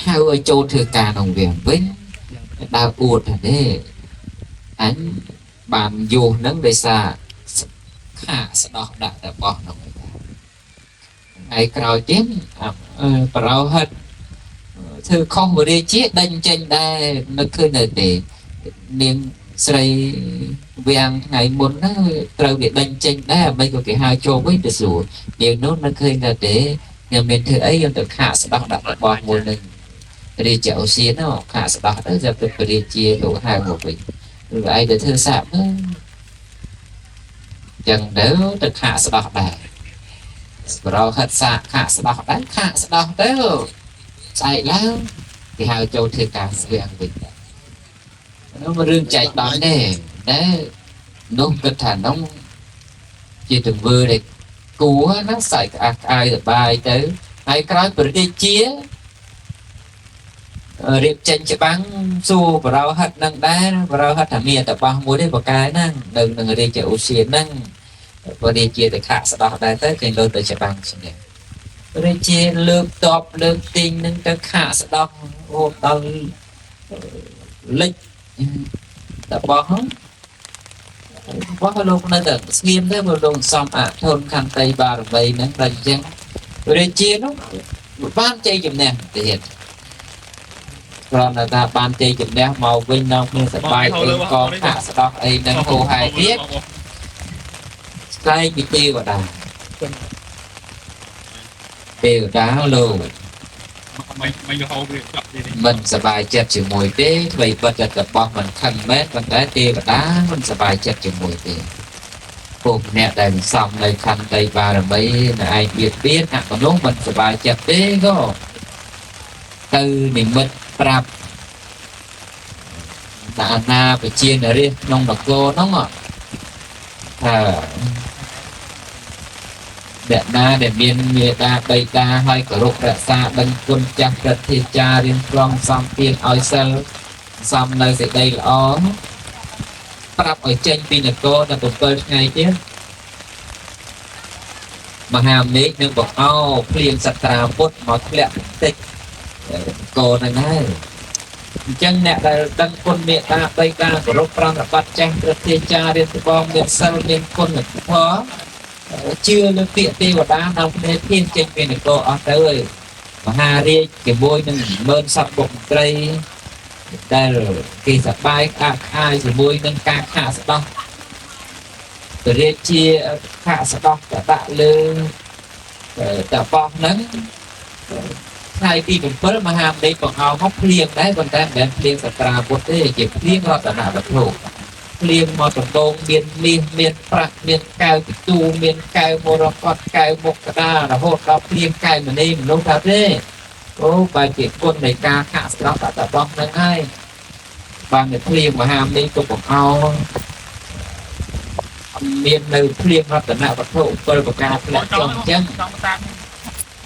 ហៅឲ្យចូលធ្វើការក្នុងវាំងវិញដើរអួតថាទេអញបានយោសហ្នឹងដោយសារខាកស្ដោះដាក់តែបោះហ្នឹងឯងថ្ងៃក្រោយទៀតបរោហិតធ្វើខុសវរាជាដេញចេញដែរនឹកឃើញនៅទេនាងស្រីវាំងថ្ងៃមុនណាត្រូវគេដេញចេញដែរមិនក៏គេហៅចូលវិញទៅសួរនាងនោះនឹកឃើញនៅទេខ្ញុំមានធ្វើអីខ្ញុំទៅខាកស្ដោះដាក់របស់មួយនឹងរាជអូសៀននោះខាកស្ដោះទៅចាប់ទៅព្រះរាជាលោកហៅមកវិញឬឯងទៅធ្វើសាកមើលចឹងទៅទៅខាកស្ដោះដែរបរោហិតសាកខាកស្ដោះដែរខាកស្ដោះទៅស្អែកឡើងគេហៅចូលធ្វើការស្វាំងវិញដែរនោះរឿងចែកដល់ទេតែនោះគិតថានោះជាទង្វើដែលគួរណាសើចក្អាកក្អាយសប្បាយទៅហើយក្រោយព្រះរាជារៀបចេញច្បាំងសួរបរោហិតនឹងដែរបរោហិតថាមានតបោះមួយទេបកែហ្នឹងនៅនឹងរាជអូសៀនហ្នឹងព្រះរាជាទៅខាក់ស្ដោះដែរទៅគេលើទៅច្បាំងឈ្នះរាជាលើកតបលើកទីងនឹងទៅខាក់ស្ដោះអូដល់លិចតបោះហ្នឹងបោះលោកនៅតែស្ងៀមទេព្រោះលោកសំអធនខន្តីបារមីហ្នឹងដល់អញ្ចឹងរាជានោះបានជ័យជំនះទៀតគ្រាន់តែថាបានជ័យជំនះមកវិញនៅគ្នាសប្បាយអីកងខាក់ស្ដោះអីនឹងហូហែទៀតស្លែងពីទេវតាទេវតាលោក មិនមិនហៅវាចាប់ទេ មិនសប្បាយចិត្តជាមួយទេអ្វីបិទតែតបោះមិនខឹងមែនប៉ុន្តែទេវតាមិនសប្បាយចិត្តជាមួយទេពួកអ្នកដែលសំនៅខន្តីបារមីនៅឯងបៀតបៀនអមនុស្សមិនសប្បាយចិត្តទេក៏ទៅនិមិត្តប្រាប់តាអាណាពជានរាជក្នុងនគរហ្នឹងថាអ្នកណាដែលមានមេដាបៃតាហើយគោរពរក្សាដឹងគុណចាស់ប្រធាចាររៀនប្រងសំទានឲ្យសិលសំនៅសេចក្តីល្អប្រាប់ឲ្យចេញពីនគរដល់7ថ្ងៃទៀតមហាមេឃនឹងបង្អោភ្លៀងសត្រាវុធមកធ្លាក់បន្តិចកោហ្នឹងហើយអញ្ចឹងអ្នកដែលដឹងគុណមេត្តាបៃតាគោរពប្រណិប័តចាស់ប្រធាចាររៀនត្បងមានសិលមានគុណធម៌ជឿលើពាក្យទេវតានៅគ្នាធានចេញពីនគរអស់ទៅហើយមហារាជជាមួយនឹងម៉ឺនសត្វបុកមន្ត្រីដែលគេសប្បាយក្អាកក្អាយជាមួយនឹងការខាកស្ដោះព្រះរាជាខាកស្ដោះតដាក់លើតបោះហ្នឹងថ្ងៃទី7មហាមេឃបង្អោមកភ្លៀងដែរប៉ុន្តែមិនមែនភ្លៀងសត្រាវុធទេជាភ្លៀងរតនវត្ថុភ្លៀងមកដំបងមានមាសមានប្រាក់មានកែវពិទូមានកែវមរកតកែវមុខក្តាររហូតដល់ភ្លៀងកែវមณีមនុស្សថាទេអូបែរជាគុណនៃការខាក់ស្រស់តបោះហ្នឹងហើយបានតែភ្លៀងមហាមេឃក៏បង្អោមាននៅភ្លៀងរតនវត្ថុ7ប្រការធ្លាក់ចុះអញ្ចឹង ចង់តាម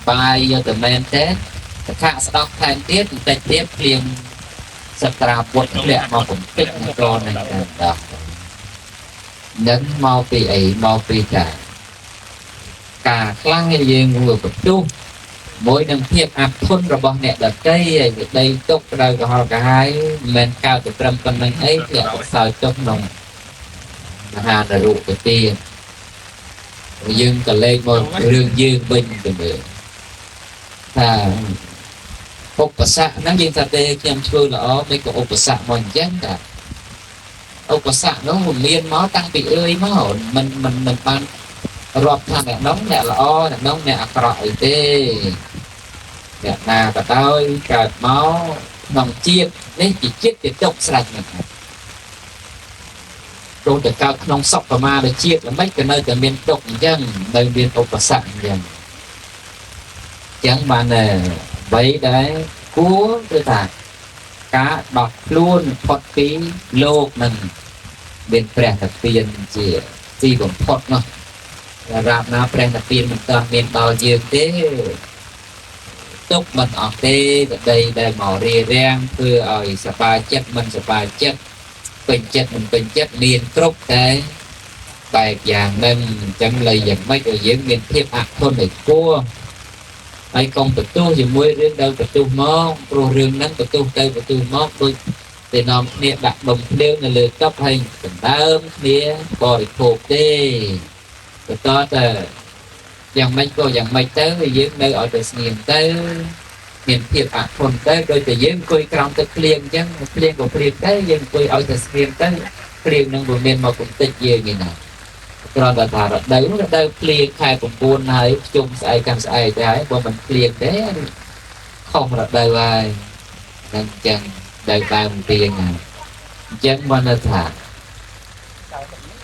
បាយយកតែមែនទេតខាក់ស្ដោះថែមទៀតបន្តិចទៀតភ្លៀងសត្រាវុធធ្លាក់មកកំពេចនគរហ្នឹងតែដល់នឹងមកពីអីមកពីថាការខ្លាំងឲ្យយើងមើលបន្ទុះមួយនឹងភាពអាប់ធន់របស់អ្នកដតីហើយក្តីទុកក្តៅក្រហល់ក្រហាយមិនមែនកើតទៅត្រឹមប៉ុណ្្នឹងអីធ្លាក់ទៅសោយទុកក្នុងមហានរុទៅទៀតយើងក៏លេខមករឿងយើងវិញទៅមើលថាឧបសគ្គហ្នឹងយើងថាទេខ្ញុំធ្វើល្អមិនក៏ឧបសគ្គមកអញ្ចឹងតាឧបសគ្គនោះវាមានមកតាំងពីអើយមកមិនមិនមិនបានរាប់ថាអ្នកនោះអ្នកល្អអ្នកនោះអ្នកអាក្រក់អីទេអ្នកណាក៏ដោយកើតមកក្នុងជាតិនេះជាជាតិជាទុកស្រេចហ្នឹងព្រោះតែកើតក្នុងសុខប្រមាទជាតិល្មិចក៏នៅតែមានទុកអញ្ចឹងនៅមានឧបសគ្គអញ្ចឹងចឹងបានអ្វីដែលគួរគឺថាការដោះខ្លួនផុតពីលោកនឹងមានព្រះនិព្វានជាទីបំផុតនោះរាបណាព្រះនិព្វានមិនទាន់មានដល់យើងទេទុកមិនអស់ទេក្តីដែលមករារាំងធ្វើឲ្យសប្បាយចិត្តមិនសប្បាយចិត្តពេញចិត្តមិនពេញចិត្តមានគ្រប់តែបែបយ៉ាងហ្នឹងអញ្ចឹងលៃយ៉ាងម៉េចឲ្យយើងមានភាពអធន់ឲ្យគួរ ហើយកុំបន្ទោសជាមួយរឿងដែលបន្ទោសមកព្រោះរឿងហ្នឹងបន្ទោសទៅបន្ទោសមកដូចតែនាំគ្នាដាក់ដុំភ្លើងនៅលើតុហើយដណ្ដើមគ្នាបរិភោគទេបន្តតែយ៉ាងម៉េចក៏យ៉ាងម៉េចទៅយើងនៅឲ្យតែស្ងៀមទៅមានភាពអធន់ទៅដូចតែយើងអង្គុយក្រោមទឹកភ្លៀងអញ្ចឹងភ្លៀងក៏ភ្លៀងទៅយើងអង្គុយឲ្យតែស្ងៀមទៅភ្លៀងនឹងវាមានមកកំទេចយើងឯណាគ្រាន់តែថារដូវភ្លៀងខែ9ហើយជុំស្អែកកាន់ស្អែកទៅហើយបើមិនភ្លៀងទេខុសរដូវហើយនឹងអញ្ចឹងដើមទៀងហើយអញ្ចឹងបានថា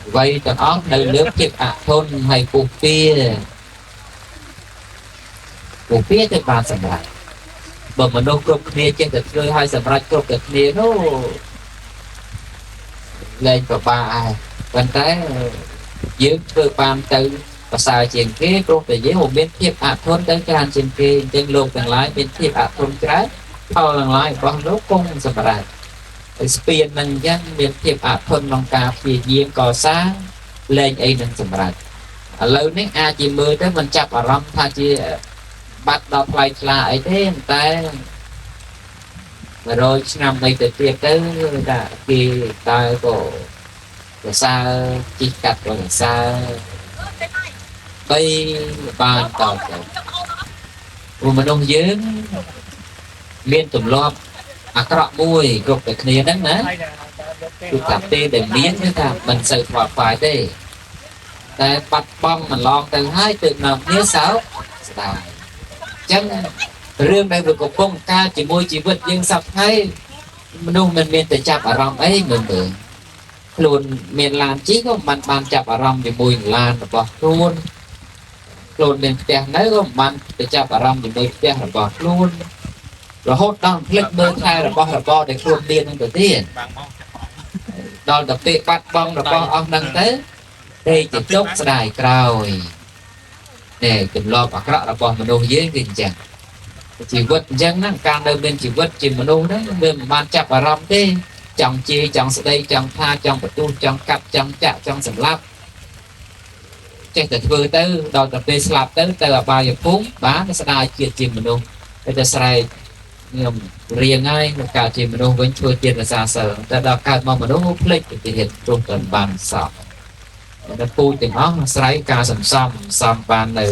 អ្វីទាំងអស់នៅលើភាពអធន់ហើយពុះពៀពុះពៀទៅបានសម្រាប់បើមនុស្សគ្រប់គ្នាចេះតែធ្វើឲ្យសម្រាប់គ្រប់តែគ្នានោះលែងប្របាហើយប៉ុន្តែយើងធ្វើបានទៅប្រសើរជាងគេព្រោះតែយើងមិនមានភាពអធន់ទៅច្រើនជាងគេអញ្ចឹងលោកទាំងឡាយមានភាពអធន់ច្រើនផលទាំងឡាយរបស់លោកគង់សម្រាប់ហើយស្ពាននឹងអញ្ចឹងមានភាពអធន់ក្នុងការព្យាយាមកសាងលែងអីនឹងសម្រាប់ឥឡូវនេះអាចជាមើលទៅមិនចាប់អារម្មណ៍ថាជាបាត់ដល់ថ្លៃថ្លាអីទេតែ100ឆ្នាំអីទៅទៀតទៅថាគេតើក៏ប្រសើរជីកកាត់ក៏ប្រសើរបីបានតទៅព្រោះមនុស្សយើងមានទម្លាប់អាក្រក់មួយគ្រប់តែគ្នាហ្នឹងណាគឺថាពេលដែលមានគឺថាមិនសូវខ្វល់ខ្វាយទេតែបាត់បង់ម្លងទៅហើយទើបនាំគ្នាសោកស្ដាយអញ្ចឹងរឿងដែលវាកំពុងកើតជាមួយជីវិតយើងសប្តាហ៍មនុស្សមិនមានតែចាប់អារម្មណ៍អីមើលខ្លួនមានឡានជិះក៏មិនបានចាប់អារម្មណ៍ជាមួយនឹងឡានរបស់ខ្លួនខ្លួនមានផ្ទះនៅក៏មិនបានទៅចាប់អារម្មណ៍ជាមួយផ្ទះរបស់ខ្លួនរហូតដល់ភ្លេចមើលថែរបស់របរដែលខ្លួនមាននឹងទៅទៀតដល់ទៅពេលបាត់បង់របស់អស់ហ្នឹងទៅទេជាទុកស្ដាយក្រោយនេះទម្លាប់អាក្រក់របស់មនុស្សយើងគឺអញ្ចឹងជីវិតអញ្ចឹងហ្នឹងការនៅមានជីវិតជាមនុស្សហ្នឹងវាមិនបានចាប់អារម្មណ៍ទេចង់ជេរចង់ស្ដីចង់ថាចង់បន្ទោសចង់កាប់ចង់ចាក់ចង់សម្លាប់ចេះតែធ្វើទៅដល់ទៅពេលស្លាប់ទៅទៅអបាយភូមិបានស្ដាយជាតិជាមនុស្សតែស្រែកខ្ញុំរៀងហើយក្នុងការជាមនុស្សវិញធ្វើជារសាសិលតែដល់កើតមកមនុស្សភ្លេចទៅទៀតព្រោះតែបានសពតែពូជទាំងអស់ស្រ័យការសន្សំសំបាននៅ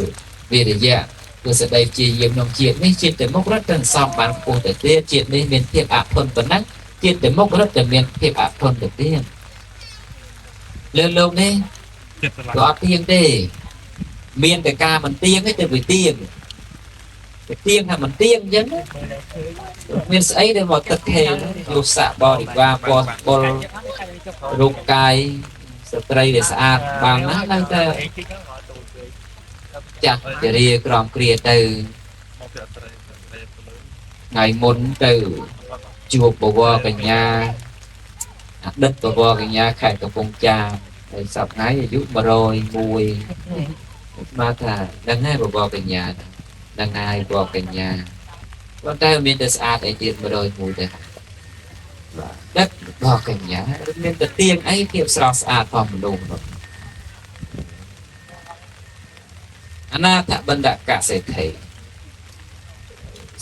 វិរិយៈគឺសេចក្តីព្យាយាមក្នុងជាតិនេះជាតិទៅមុខរត់ទៅសំបានខ្ពស់ទៅទៀតជាតិនេះមានភាពអធន់ប៉ុណ្ណឹងជាតិទៅមុខរត់ទៅមានភាពអធន់ទៅទៀតលើលោកនេះក៏អត់ទៀងទេមានតែការមិនទៀងទេទៅវាទៀងទៅទៀងថាមិនទៀងអញ្ចឹងមានស្អីដែលមកទឹកថេយុសៈបរិវារបពលរូបកាយស្ត្រីដែលស្អាតបានណាស់នៅតែចាស់ជរាក្រំគ្រាទៅថ្ងៃមុនទៅជួបបវរកញ្ញាអតីតបវរកញ្ញាខេត្តកំពង់ចាមហើយសប្តាហ៍ថ្ងៃអាយុ101មកថាដឹងហើយបវរកញ្ញាដឹងហើយបវរកញ្ញាប៉ុន្តែមានតែស្អាតអីទៀត101ទេបាទដឹកបវរកញ្ញាមានតែទៀងអីភាពស្រស់ស្អាតផងមនុស្សអនាថបណ្ឌកសេដ្ឋី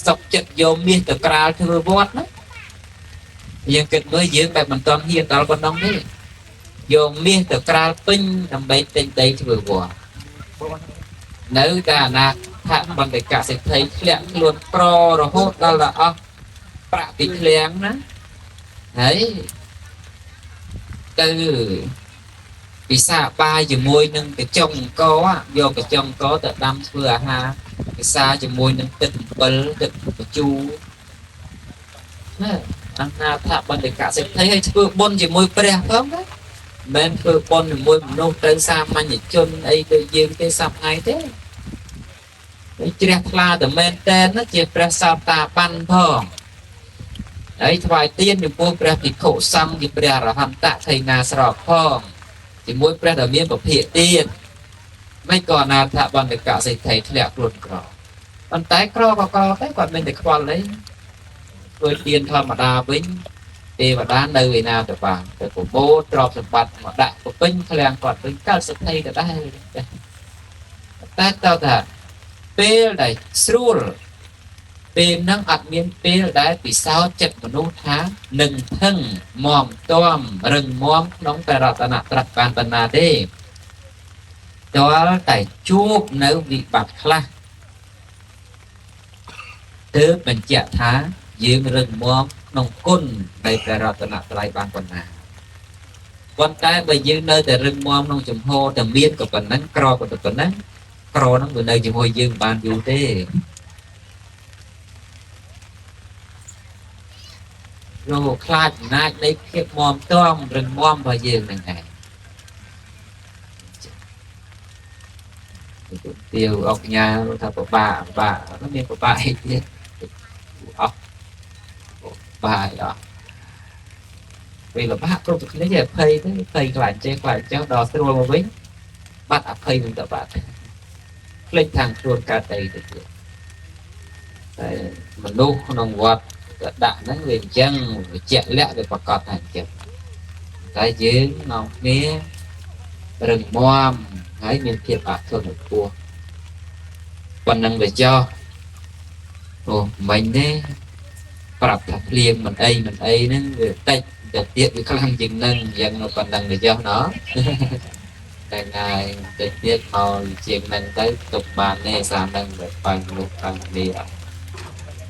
សុកចិត្តយកមាសទៅក្រាលធ្វើវត្តណាយើងគិតមើលយើងបែបមិនទាន់ហ៊ានដល់ប៉ុណ្ណឹងទេយកមាសទៅក្រាលពេញដើម្បីទិញដីធ្វើវត្តនៅតែអនាថបណ្ឌកសេដ្ឋីធ្លាក់ខ្លួនក្ររហូតដល់អស់ប្រាក់ពីឃ្លាំងណាហើយទៅពិសាបាយជាមួយនឹងកញ្ចុងអង្គយកកញ្ចុងអង្គទៅដាំធ្វើអាហារពិសាជាមួយនឹងទឹកអំពិលទឹកបញ្ជូរណាអនាថបណ្ឌកសេដ្ឋីឲ្យធ្វើបុណ្យជាមួយព្រះផងណាមិនធ្វើបុណ្យជាមួយមនុស្សទៅសាមញ្ញជនអីទៅយើងទេសប្តាហ៍ទេហើយជ្រះថ្លាតែមែនតែនណាជាព្រះសោតាបានផងហើយថ្វាយទានចំពោះព្រះភិក្ខុសង្ឃជាព្រះអរហន្តថៃណាស្រកផងជាមួយព្រះដែលមានពភាកទៀតមិនក៏អនាថបណ្ឌកសេដ្ឋីធ្លាក់ខ្លួនក្រប៉ុន្តែក្រក៏ក្រតែគាត់មិនតែខ្វល់អីធ្វើទានធម្មតាវិញទេវតានៅឯណាទៅបានទៅប្រមូលទ្រព្យសម្បត្តិមកដាក់ពេញឃ្លាំងគាត់វិញកើតសេដ្ឋីទៅដែរតែតើថា ពេលដែលស្រួលពេលហ្នឹងអត់មានពេលដែលពិសោធន៍ចិត្តមនុស្សថានឹងថឹងមមទាំរឹងមាំក្នុងព្រះរតនត្រ័យបានបណ្ណាទេទាល់តែជួបនៅវិបត្តិខ្លះទើបបញ្ជាក់ថាយើងរឹងមាំក្នុងគុណនៃព្រះរតនត្រ័យបានប៉ុណ្ណាប៉ុន្តែបើយើងនៅតែរឹងមាំក្នុងចំហតែមានក៏ប៉ុណ្ណឹងក្រក៏តែប៉ុណ្ណឹងក្រហ្នឹងវានៅជាមួយយើងបានយូរទេលោកខ្លាចអំណាចនៃភាពមាំទាំរឹងមាំរបស់យើងហ្នឹងឯងទាវអុកញ៉ាថាពិបាកពិបាកហ្នឹងមានពិបាកអីទៀតអស់បាយអស់ពេលលំបាកគ្រប់គ្នាចេះភ័យទៅភ័យខ្លាចចេះខ្លាចចោះដល់ស្រួលមកវិញបាត់អភ័យនឹងទៅបាត់ភ្លេចខាងខ្លួនកើតអីទៅទៀតតែមនុស្សក្នុងវត្តក៏ដាក់ហ្នឹងវាអញ្ចឹងវាជាក់លាក់វាប្រកាសថាអញ្ចឹងតែយើងនាំគ្នារឹងមាំហើយមានភាពអធន់ខ្ពស់ប៉ុណ្ណឹងវាចោះអូមិញទេប្រាប់ថាភ្លៀងមិនអីមិនអីហ្នឹងវាតិចតែទៀតវាខ្លាំងជាងនឹងយ៉ាងនៅប៉ុណ្ណឹងវាចោះណោះតែថ្ងៃតិចទៀតមកជាងនឹងទៅទុកបានទេសានឹងវាបាញ់មនុស្សបាញ់គ្នា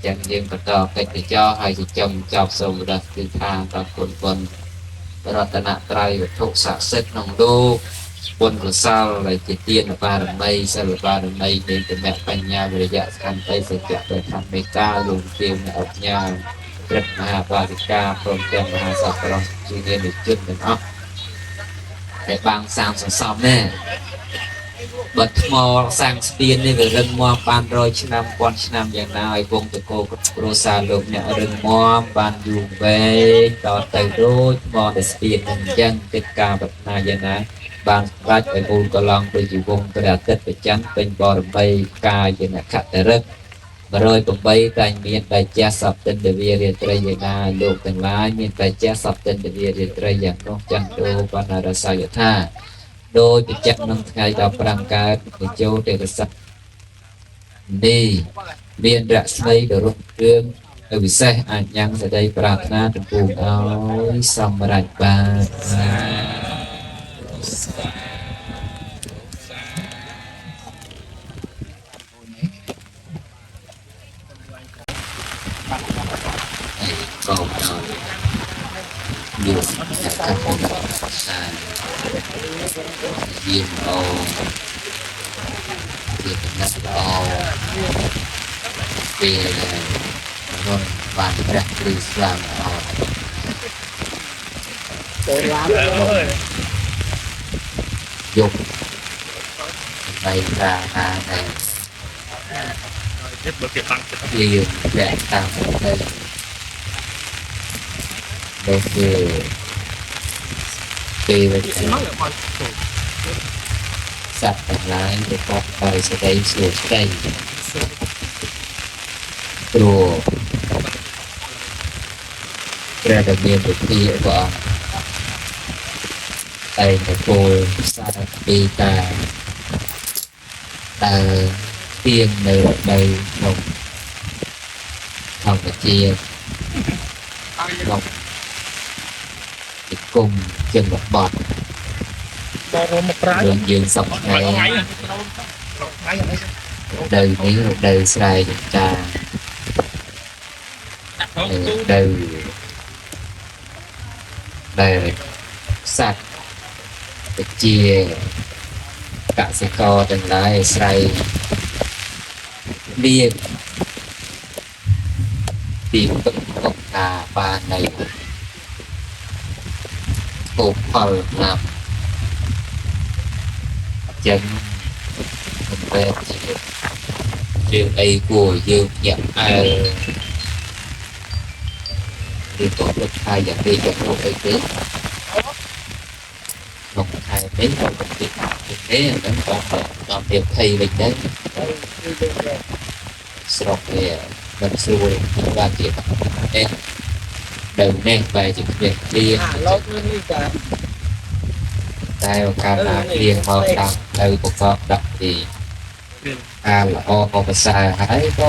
ចឹងយើងបន្តកិច្ចចោហើយចិញ្ចឹមចប់សូមដល់គឺថាតគុណបុណ្យរតនត្រ័យវត្ថុស័ក្តិសិទ្ធិក្នុងលោកបុណ្យកុសលដែលជាទានបារមីសិលបារមីនៃតមៈបញ្ញាវិរិយៈខន្តីសច្ចៈប្រធមមេត្តាលោកទាវអ្នកអញ្ញាព្រឹកមហាបារិកាព្រមទាំងមហាសប្បុរសជាញាតិជនទាំងអស់ដែលបាងសាងសន្សំណែបើថ្មសាងស្ពាននេះវារឹងមាំបាន100ឆ្នាំ1000ឆ្នាំយ៉ាងណាឲ្យវងតកោគ្រួសារលោកអ្នករឹងមាំបានយូរវែងតទៅដូចថ្មដែលស្ពាននឹងអញ្ចឹងកិច្ចការប្រាថ្នាយ៉ាងណាបានសម្រេចឲ្យមូលកន្លងដូចជាវងព្រះអាទិត្យប្រច័នពេញបរមីកាយជាអ្នកខត្តរិទ្ធ108តែមានបច្ចៈសពទិន្ទវារាត្រីយ៉ាងណាលោកទាំងឡាយមានបច្ចៈសពទិន្ទវារាត្រីយ៉ាងនោះចន្ទោបណ្ណរសយថាដោយបញ្ជាក់ក្នុងថ្ងៃ15កើតបញ្ចូលទេរស័កនេះមានរស្មីដ៏រុងរឿងវិសេសអាចញ៉ាំងសេចក្តីប្រាថ្នាចំពោះឲ្យសម្រេចបានក៏យកតែខាងសាយាមអូជាកំណត់ល្អពេលរនបានព្រះគ្រីស្ទឡើងល្អ ចូលឡាន យកในราคาในเรียนแบบตามได้โอเคពេលสัตว์ทั้งหลายประกอบไปแสดงสู่ใจตัวกระดเบียนที่ว่าแต่โกซาปีตาตาเตียงในในของธรรมเจียของกลุ่มจังหวัดบอดเรื่องยืนสองในเดินนี้เดินสายจาเดินเดินสัตว์เจียกสิกรทั้งหลายสายเรียกตีตกตกตาปานในโอบพลนำចឹងមិនមែនជារឿងអីគួរយើងញាក់អើឬក៏លុបថាយ៉ាងនេះយ៉ាងនោះអីទេក្នុងខែនេះក៏ទីទេហ្នឹងក៏ដល់ទៀតភ័យវិញទៅស្រុកវាមិនស្រួលបាទទៀតទេដើមនេះបែរជាគ្មានគ្លៀងតែកាលណាគ្លៀងមកដល់នៅប្រកបដាក់ទី ការល្អប្រសើរហើយក៏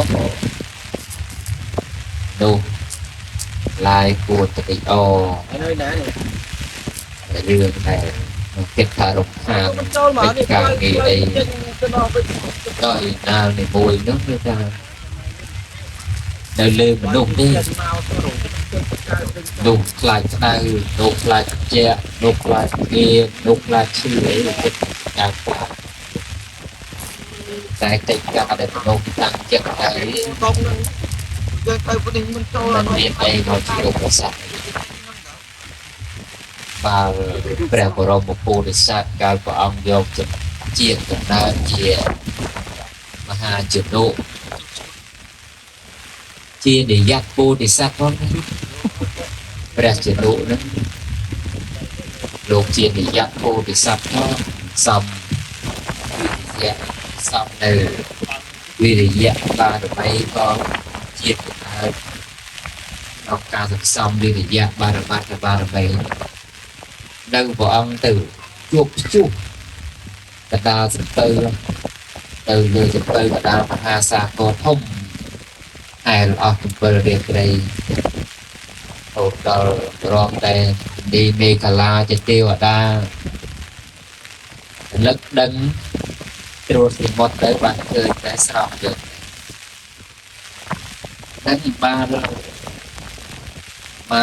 នោះឡាយគួរតិចអ ហើយនៅណានេះ រឿងតែគិតថារំខាន មិនចូលមក កិ នេះ ច្ចការងារអី ចេញទៅដល់វិញ ដល់ឯណានីមួយនោះគឺថានៅលើមនុស្សទេ មកទៅរងទៅកើតវិញ នោះខ្លាចក្តៅនោះខ្លាចត្រជាក់នោះខ្លាចគេនោះខ្លាចឈឺអីគិតការតែកិច្ចការដែលមនុស្សតាំងចិត្តទៅ កុំនឹងយើងទៅនេះមិនចូល มันមានអីមកជាឧបសគ្គបើព្រះបរមពោធិសត្វកាលព្រះអង្គយកជាតិកំណើតជាមហាជនកជានិយត្តពោធិសត្វផងណាព្រះជនកហ្នឹងលោកជានិយត្តពោធិសត្វផងសំវិរិយៈសំនៅវិរិយៈបារមីក៏ជាតិកំណើតក្នុងការសន្សំវិរិយៈបារមត្តបារមីនៅព្រះអង្គទៅជួបព្យុះកដាលសពៅទៅលើសពៅកដាលមហាសាគរធំហើយអស់7រាត្រីរហូតដល់រងតែនីមេកលាជាទេវតារលឹកដឹងត្រួតសមុទ្រទៅបានឃើញតែស្រស់យកតែបានម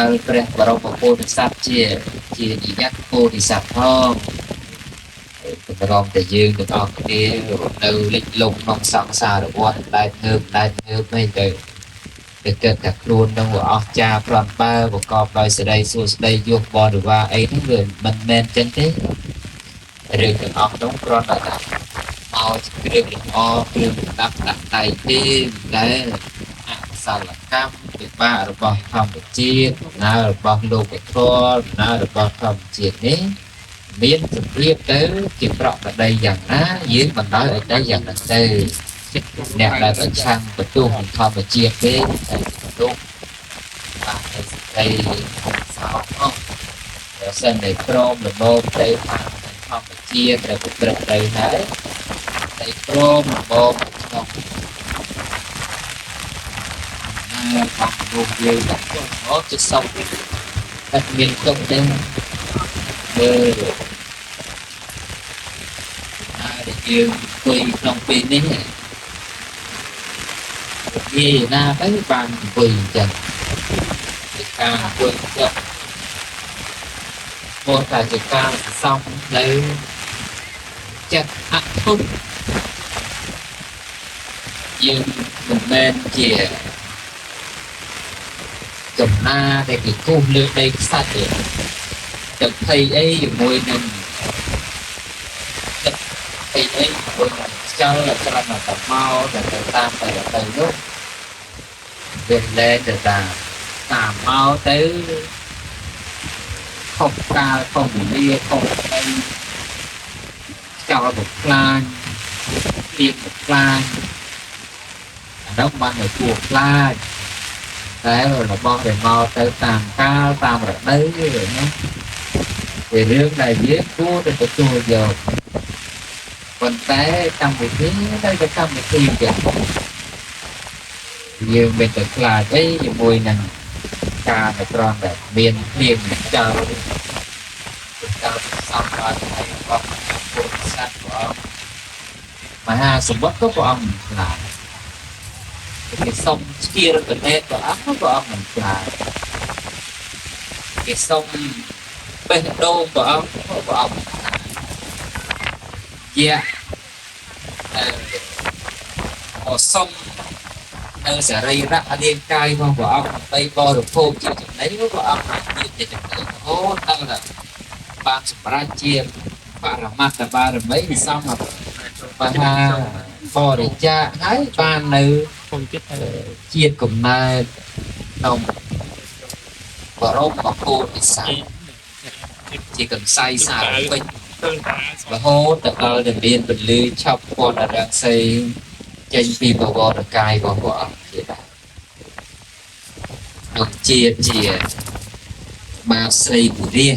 កព្រះបរមពោធិសត្វជាជានិយត្តពោធិសត្វផងតម្រង់តែយើងទាំងអស់គ្នានៅលិចលង់ក្នុងសង្សារវដ្តដែលងើបដែលងើបអីទៅទៅគិតតែខ្លួននឹងវាអស្ចារ្យប្រន់បើប្រកបដោយសេរីសួស្តីយោបរិវារអីហ្នឹងវាមិនមែនចឹងទេរឿងទាំងអស់នោះគ្រាន់តែថាមកជាគ្រឿងលម្អគ្រឿងប្រដាប់ដាក់ដៃទេតែអកុសលកម្មវិបាករបស់ធម្មជាតិដំណើររបស់លោកធម៌ដំណើររបស់ធម្មជាតិនេះមានសភាពទៅជាប្រកបដីយ៉ាងណាយើងបណ្ដោយឲ្យទៅយ៉ាងนั้นទៅអ្នកដែលប្រឆាំងបន្ទោសនឹងធម្មជាតិទេតែបន្ទោសបាទនៅសេចក្តីសោកអស់បើសិនតែព្រមល្មមទៅតាមធម្មជាតិដែលប្រព្រឹត្តទៅហើយតែព្រមល្មមក្នុងដំណើររបស់មនុស្សយើងទាំងអស់ជាសោកតែមានទុកទេមើលហើយដែលយើងអង្គុយក្នុងពេលនេះនិយាយណាទៅបានអង្គុយអញ្ចឹងជាការអង្គុយចិត្តមកតែជាការសន្សំនៅចិត្តអធុយើងមិនមែនជាចំណាដែលគេគូសលើដីខ្សាច់ទេទឹកភ័យអីជាមួយនឹងទឹកភ័យអីជាមួយនឹងខ្យល់ដែលគ្រាន់តែមកដែលទៅតាមទៅទៅនោះវាលែងទៅតាមតាមមកទៅខុសកាលខុសវេលាខុសដីខ្យល់បំផ្លាញភ្លៀងបំផ្លាញអានោះបានតែគួរខ្លាចតែរបស់ដែលមកទៅតាមកាលតាមរដូវណាជារឿងដែលយើងគួរតែទទួលយកប៉ុន្តែកម្មវិធីនៅតែកម្មវិធីចឹងយើងមិនទៅខ្លាចអីជាមួយនឹងការដែលគ្រាន់តែមានភ្លៀងចោលចោលសំបានហើយរបស់ពុទ្ធសាសនាព្រះអង្គមហាសម្ពុទ្ធក៏ព្រះអង្គមិនខ្លាចគេសុំជារតនេព្រះអង្គក៏ព្រះអង្គមិនខ្លាចគេសុំបេះដូងព្រះអង្គក៏ព្រះអង្គមិនខ្លាចជាអសុំនៅសរីរៈរាងកាយរបស់ព្រះអង្គដើម្បីបរិភោគជាចំណីព្រះអង្គអាចមានជាចំណីរហូតដល់បានសម្រេចជាបរមត្តបារមីវិសមបហាបរិច្ចាគហើយបាននៅ ខ្ញុំចិត្តទៅ ជាតិកំណើតក្នុងបរមពោធិសត្វជាកន្សៃសារពេជ្ររហូតទៅដល់ទៅមានពន្លឺឆប់ពណ៌រង្សីចេញពីបវរកាយរបស់ព្រះអង្គជាដើមក្នុងជាតិជាបាស្រីបុរា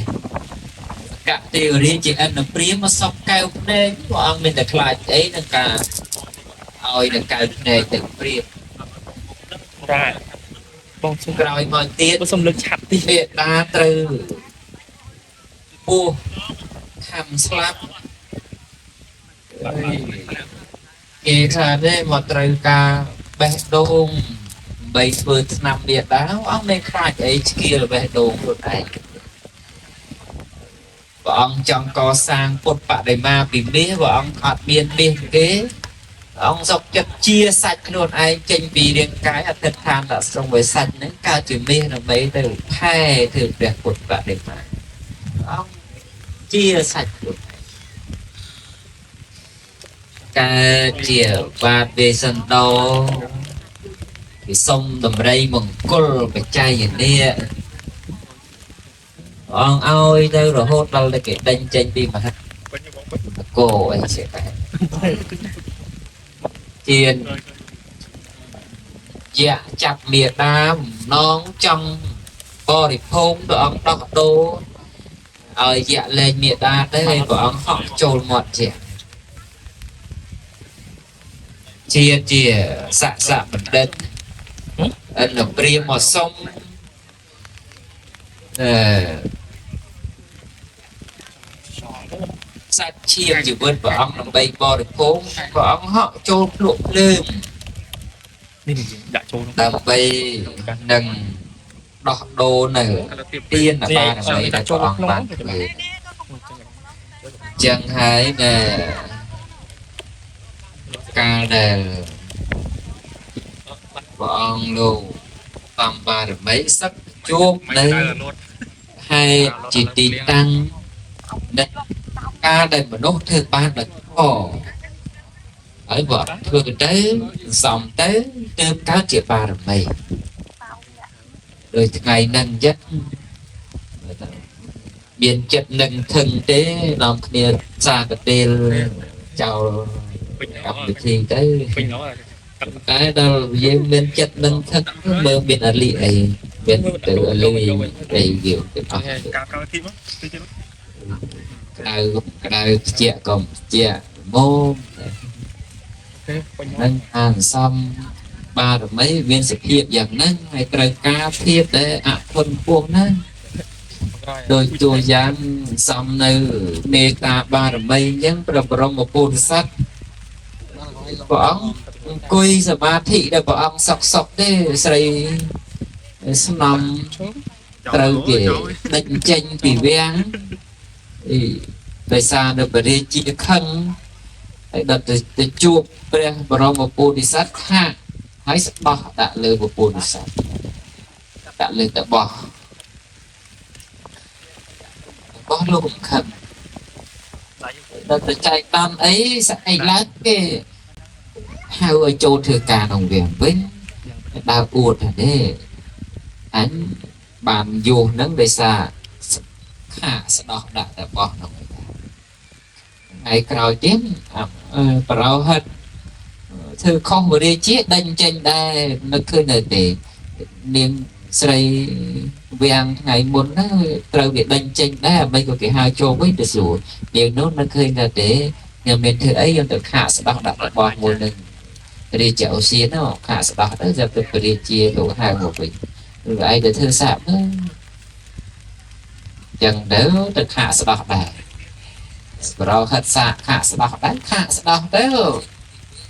កទេវរាជាអនុព្រាមមកសពកែវភ្នែកព្រះអង្គមានតែខ្លាចអីនឹងការ ឲ្យនឹងកៅភ្នែកទៅព្រាប រ៉ាបងសុំ ក្រោយមកទៀត បងសុំលើកឆាប់តិច មេដាត្រូវពោះខំស្លាប់គេថាទេមកត្រូវការបេះដូងដើម្បីធ្វើឆ្នាំមេដាអស់មិនខ្លាចអីឆ្កៀលបេះដូងខ្លួនឯងព្រះអង្គចង់កសាងពុទ្ធបដិមាពីមាសព្រះអង្គអត់មានមាសទេព្រះអង្គសុកចិត្តជាសាច់ខ្លួនឯងចេញពីរាងកាយអធិដ្ឋានដាក់ស្រង់ໄວសាច់ហ្នឹងកើតជាមាសដើម្បីទៅផែធ្វើព្រះពុទ្ធបដិមាព្រះអង្គជាសាច់ខ្លួនឯងកើតជាបាទវេសន្តោគេសុំតម្រៃមង្គលបច្ច័យនេះអង្គឲ្យទៅរហូតដល់តែគេដេញចេញពីមហា ពេញបងពេញ គោអីជាដែរជាយៈចាប់មេដាមនងចង់បរិភោគព្រះអង្គដោះដូរឲ្យយៈលែងមេដាទៅឲ្យព្រះអង្គហក់ចូលមាត់ជាជាជាស័ក្តិបណ្ឌិតអិនព្រាមមកសុំអឺសាច់ឈាមជីវិតព្រះអង្គដើម្បីបរិភោគព្រះអង្គហក់ចូលភ្លក់ភ្លើង នេះយើងដាក់ចូល ដើម្បីនឹងដោះដូរនៅទានបារមីដែលព្រះអង្គបានធ្វើចឹងហើយដែលកាលដែលព្រះអង្គលោកបំបារមីសឹកជួបនៅហេតុជាទីតាំងនៃការដែលមនុស្សធ្វើបានដោយខហើយបើធ្វើទៅសំទៅទើបកើតជាបារមីដោយថ្ងៃហ្នឹងចិត្តមានចិត្តនឹងធឹងទេនាំគ្នាសាកទេលចោល ពេញ កម្មវិធីទៅ ពេញឡ តែដល់យើងមានចិត្តនឹងធឹងមើលមានអលីអីមានទៅអលីអីយើងទៅអស់ ការក្រោយទីមកទីទៀត ក្តៅក្តៅខ្ជាក់ក៏ខ្ជាក់មុំ ពេញ នឹងអានសំបារមីមានសភាពយ៉ាងហ្នឹងហើយត្រូវការភាពដែលអធនពោះណាដោយតួយ៉ាងសំនៅមេត្តាបារមីអញ្ចឹងព្រះបរមពោធិសត្វព្រះអង្គអង្គុយសមាធិដែលព្រះអង្គសុកសុកទេស្រីស្នំត្រូវគេដេញចេញពីវាំងអីដោយសារនៅព្រះរាជាខឹងហើយដល់ទៅជួបព្រះបរមពោធិសត្វខាកហើយស្ដោះដាក់លើព្រះពោធិសត្វដាក់លើតបោះបោះលោកខឹងដល់ទៅចែកតាមអីស្អែកឡើងគេហៅឲ្យចូលធ្វើការក្នុងវាំងវិញដើរអួតថាទេអញបានយោហ្នឹងដោយសារខាកស្ដោះដាក់តបោះហ្នឹងថ្ងៃក្រោយទៀតប្រោហិតធ្វើខុសវរាជាដេញចេញដែរនឹកឃើញនៅទេនាងស្រីវាំងថ្ងៃមុនណាត្រូវគេដេញចេញដែរមិនក៏គេហៅចូលវិញទៅសួរនាងនោះនឹកឃើញនៅទេខ្ញុំមានធ្វើអីខ្ញុំទៅខាកស្ដោះដាក់របស់មួយនឹងរាជាអូសៀននោះខាកស្ដោះទៅទៅព្រះរាជាលោកហៅមកវិញឬឯងទៅធ្វើសាបទៅចឹងទៅទៅខាកស្ដោះដែរប្រោហិតសាខាកស្ដោះដែរខាកស្ដោះទៅ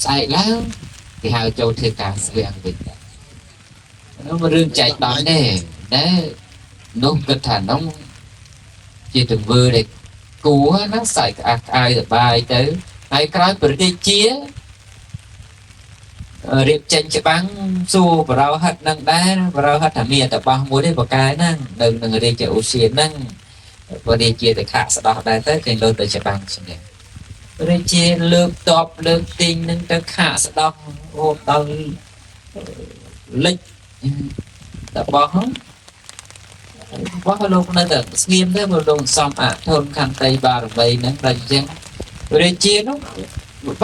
ស្អែកឡើងគេហៅចូលធ្វើការស្វាំងវិញនោះរឿងចែកដល់ទេតែនោះគិតថានោះជាទង្វើដែលគួរណាស្អែកក្អាកក្អាយសបាយទៅហើយក្រោយប្រទេសជារៀបចេញច្បាំងសួរបរោហិតនឹងដែរបរោហិតថាមានតបោះមួយទេបកែហ្នឹងនៅនឹងរាជាអូសៀនហ្នឹងព្រះរាជាទៅខាកស្ដោះដែរទៅគេលើទៅច្បាំងឈ្នះរាជាលើកតបលើកទីងនឹងទៅខាកស្ដោះហូតដល់លិចតបោះបោះលោកនៅតែស្ងៀមទៅព្រោះលោកសំអធនខន្តីបារមីហ្នឹងដល់អញ្ចឹងរាជានោះ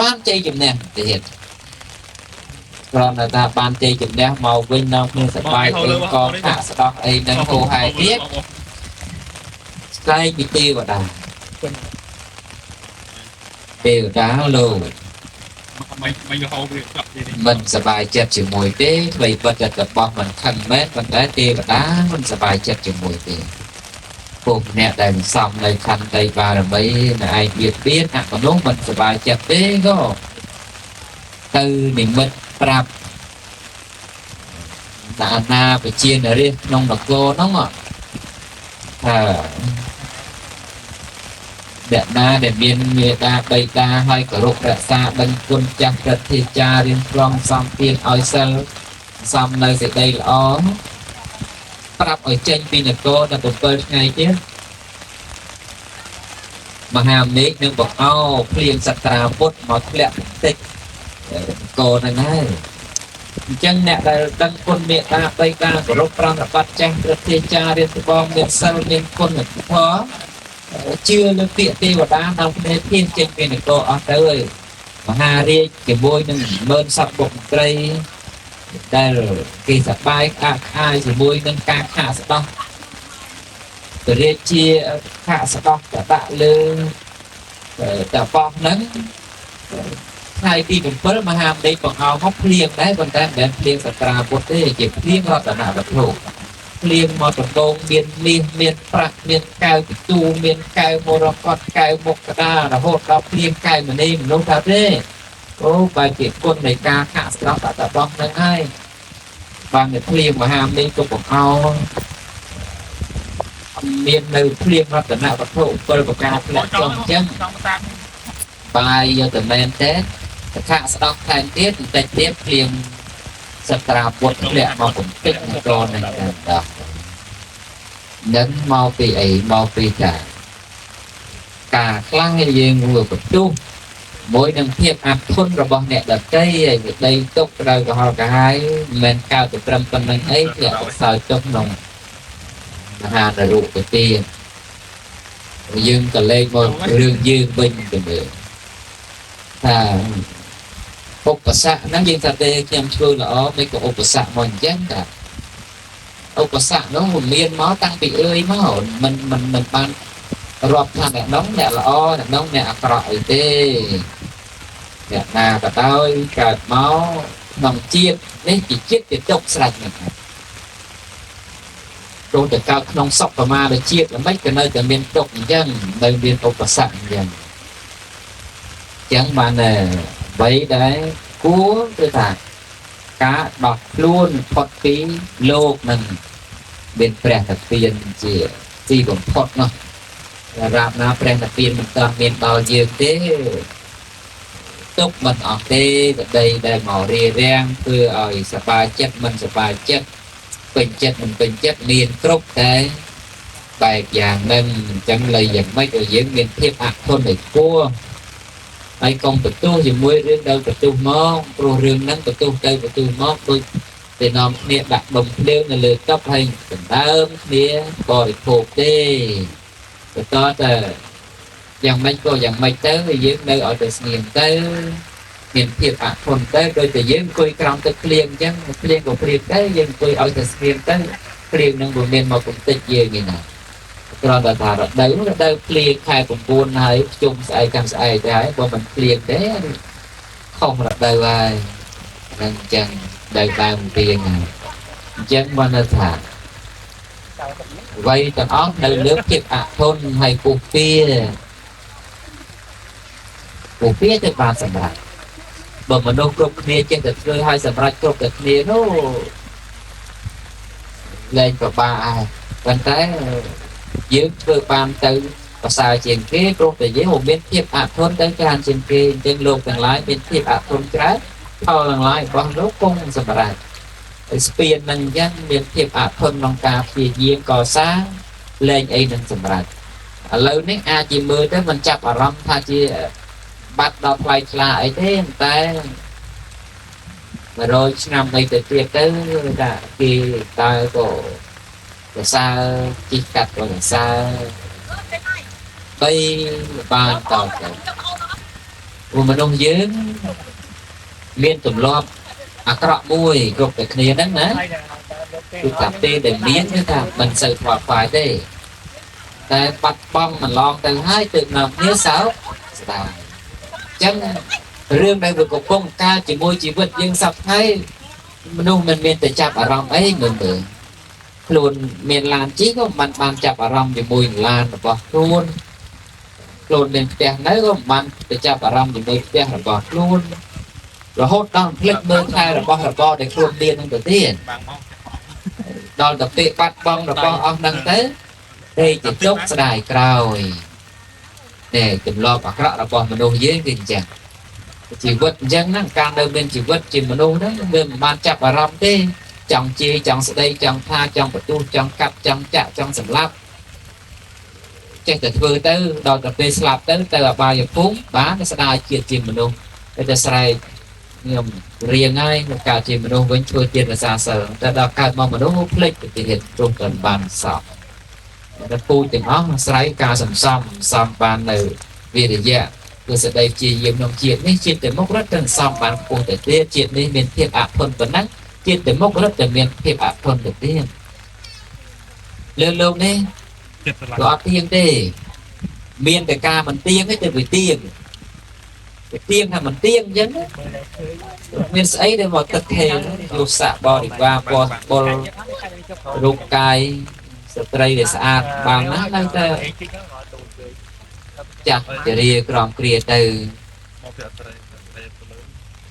បានជ័យជំនះទៀតគ្រាន់តែថាបានជ័យជំនះមកវិញនាំគ្នាសប្បាយអីកងខាកស្ដោះអីហ្នឹងគោហែទៀតស្លែងពីទេវតាទេវតាលោក មិនមិនហៅវាចាប់នេះ មិនសប្បាយចិត្តជាមួយទេអ្វីបិទតែរបស់មិនខឹងមែនប៉ុន្តែទេវតាមិនសប្បាយចិត្តជាមួយទេពួកអ្នកដែលសំនៅខន្តីបារមីនៅឯងបៀតបៀនអមនុស្សមិនសប្បាយចិត្តទេក៏ទៅនិមិត្តប្រាប់តាអាណាពជានរាជក្នុងនគរហ្នឹងថាអ្នកណាដែលមានមេដាបៃតាហើយគោរពរក្សាដឹងគុណចាស់ព្រឹទ្ធាចារ្យរៀនខ្លងសំទានឲ្យសិលសំនៅសេចក្តីល្អប្រាប់ឲ្យចេញពីនគរដល់7ថ្ងៃទៀតមហាមេឃនឹងបង្អោភ្លៀងសត្រាពុទ្ធមកធ្លាក់បន្តិចនគរហ្នឹងហើយអញ្ចឹងអ្នកដែលដឹងគុណមេត្តាបៃតាគោរពប្រណិប័តចាស់ព្រឹទ្ធាចារ្យរៀនត្បូងមានសិលមានគុណធម៌ជឿលើពាក្យទេវតានាំគ្នាធានចេញពីនគរអស់ទៅហើយមហារាជជាមួយនឹងម៉ឺនសត្វបុកមន្ត្រីដែលគេសប្បាយក្អាកក្អាយជាមួយនឹងការខាកស្ដោះព្រះរាជាខាកស្ដោះកដាក់លើតបោះហ្នឹងថ្ងៃទី7មហាមេឃបង្អោមកភ្លៀងដែរប៉ុន្តែមិនមែនភ្លៀងសត្រាពុទ្ធទេជាភ្លៀងរតនវត្ថុភ្លៀងមកដំបងមានមាសមានប្រាក់មានកែវពិទូមានកែវមរកតកែវមុខក្តាររហូតដល់ភ្លៀងកែវមณีមនុស្សថាទេអូបែរជាគុណនៃការខាក់ស្ដោះតបោះហ្នឹងហើយបានតែភ្លៀងមហាមេឃក៏បង្អោមាននៅភ្លៀងរតនវត្ថុ7ប្រការធ្លាក់ចុះអញ្ចឹងបាយយកតែមែនទេខាក់ស្ដោះថែមទៀតបន្តិចទៀតភ្លៀងសត្រាពុទ្ធធ្លាក់មកកំពេចនគរនឹងតែដល់នឹងមកពីអីមកពីការខ្លាំងឲ្យយើងងួរបន្ទុះមួយនឹងភាពអាធន់របស់អ្នកដទៃហើយវិដីទុកត្រូវកុហកកាហាយមិនកើតទៅត្រឹមប៉ុណ្្នឹងអីធ្លាក់សោយទុកក្នុងមហានរុបទាយើងក៏លេខមករឿងយើងវិញទៅមើលថាឧបសគ្គហ្នឹងយើងថាទេខ្ញុំធ្វើល្អមិនក៏ឧបសគ្គមកអញ្ចឹងតាឧបសគ្គនោះវាមានមកតាំងពីអើយមកមិនមិនមិនបានរាប់ថាអ្នកនោះអ្នកល្អអ្នកនោះអ្នកអាក្រក់អីទេអ្នកណាក៏ដោយកើតមកក្នុងជាតិនេះជាជាតិជាទុកស្រេចហ្នឹងទោះតែកើតក្នុងសុខប្រមាទជាតិល្មិចក៏នៅតែមានទុកអញ្ចឹងនៅមានឧបសគ្គអញ្ចឹងអញ្ចឹងបានអ្វីដែលគួរគឺថាការដោះខ្លួនផុតពីលោកនឹងមានព្រះនិព្វានជាទីបំផុតនោះរាបណាព្រះនិព្វានមិនទាន់មានដល់យើងទេទុកមិនអស់ទេក្តីដែលមករារាំងធ្វើឲ្យសប្បាយចិត្តមិនសប្បាយចិត្តពេញចិត្តមិនពេញចិត្តមានគ្រប់តែបែបយ៉ាងហ្នឹងអញ្ចឹងលៃយ៉ាងម៉េចឲ្យយើងមានភាពអធន់ឲ្យគួរហើយកុំបន្ទោសជាមួយរឿងដែលបន្ទោសមកព្រោះរឿងហ្នឹងបន្ទោសទៅបន្ទោសមកដូចតែនាំគ្នាដាក់ដុំភ្លើងនៅលើតុហើយដណ្ដើមគ្នាបរិភោគទេបន្តទៅយ៉ាងម៉េចក៏យ៉ាងម៉េចទៅយើងនៅឲ្យតែស្ងៀមទៅមានភាពអធន់ទៅដូចតែយើងអង្គុយក្រោមទឹកភ្លៀងអញ្ចឹងភ្លៀងក៏ភ្លៀងទៅយើងអង្គុយឲ្យតែស្ងៀមទៅភ្លៀងនឹងវាមានមកកំទេចយើងឯណាគ្រាន់តែថារដូវរដូវភ្លៀងខែ9ហើយខ្ជុំស្អែកកាន់ស្អែកទៅហើយបើមិនភ្លៀងទេខុសរដូវហើយហ្នឹងអញ្ចឹងដើមភ្លៀងហើយអញ្ចឹងបានថាអ្វីទាំងអស់នៅលើភាពអធន់ហើយពុះពៀពុះពៀទៅបានសម្រាប់បើមនុស្សគ្រប់គ្នាចេះតែធ្វើឲ្យសម្រាប់គ្រប់តែគ្នានោះលែងពិបាកហើយប៉ុន្តែយើងធ្វើបានទៅប្រសើរជាងគេព្រោះតែយើងមានភាពអធន់ទៅច្រើនជាងគេអញ្ចឹងលោកទាំងឡាយមានភាពអធន់ច្រើនផលទាំងឡាយរបស់លោកគង់សម្រាប់ហើយស្ពាននឹងអញ្ចឹងមានភាពអធន់ក្នុងការព្យាយាមកសាងលែងអីនឹងសម្រាប់ឥឡូវនេះអាចជាមើលទៅមិនចាប់អារម្មណ៍ថាជាបាត់ដល់ថ្លៃថ្លាអីទេតែ100ឆ្នាំអីទៅទៀតទៅថាគេតើក៏សរសើរជីកកាត់ក៏សរសើរបីបានតទៅព្រោះមនុស្សយើងមានទម្លាប់អាក្រក់មួយគ្រប់តែគ្នាហ្នឹងណាគឺថាពេលដែលមានគឺថាមិនសូវខ្វល់ខ្វាយទេតែបាត់បង់ម្លងទៅហើយទើបនាំគ្នាសោកស្ដាយអញ្ចឹង រឿងដែលវាកំពុងកើតជាមួយជីវិតយើងសប្តាហ៍មនុស្សមិនមានតែចាប់អារម្មណ៍អីមើលមើលខ្លួនមានឡានជិះក៏មិនបានចាប់អារម្មណ៍ជាមួយនឹងឡានរបស់ខ្លួនខ្លួនមានផ្ទះនៅក៏មិនបានទៅចាប់អារម្មណ៍ជាមួយផ្ទះរបស់ខ្លួនរហូតដល់ភ្លេចមើលថែរបស់របរដែលខ្លួនមាននឹងទៅទៀតដល់ទៅពេលបាត់បង់របស់អស់ហ្នឹងទៅទេជាទុកស្ដាយក្រោយតែទម្លាប់អាក្រក់របស់មនុស្សយើងគឺអញ្ចឹងជីវិតអញ្ចឹងហ្នឹងការនៅមានជីវិតជាមនុស្សហ្នឹងវាមិនបានចាប់អារម្មណ៍ទេចង់ជេរចង់ស្ដីចង់ថាចង់បន្ទោសចង់កាត់ចង់ចាក់ចង់សម្លាប់ចេះតែធ្វើទៅដល់ទៅពេលស្លាប់ទៅទៅអបាយភូមិបានស្ដាយជាតិជាមនុស្សតែស្រែកខ្ញុំរៀងហើយក្នុងការជាមនុស្សវិញធ្វើទានរក្សាសិលតែដល់កើតមកមនុស្សភ្លេចទៅទៀតព្រោះតែបានសពតែពូជទាំងអស់អាស្រ័យការសន្សំសំបាននៅវិរិយៈគឺសេចក្តីព្យាយាមក្នុងជាតិនេះជាតិទៅមុខរត់ទៅសំបានខ្ពស់ទៅទៀតជាតិនេះមានភាពអធន់ប៉ុណ្ណឹងជាតិទៅមុខរត់តែមានភាពអធន់ទៅទៀតលើលោកនេះក៏អត់ទៀងទេមានតែការមិនទៀងទេទៅវាទៀងវាទៀងថាមិនទៀងអញ្ចឹងមានស្អីដែលមកទឹកថេលុសៈបរិវារពណ៌បុលរូបកាយស្ត្រីដែលស្អាតបានណាស់នៅតែចាស់ចរិយាក្រមគ្រាទៅ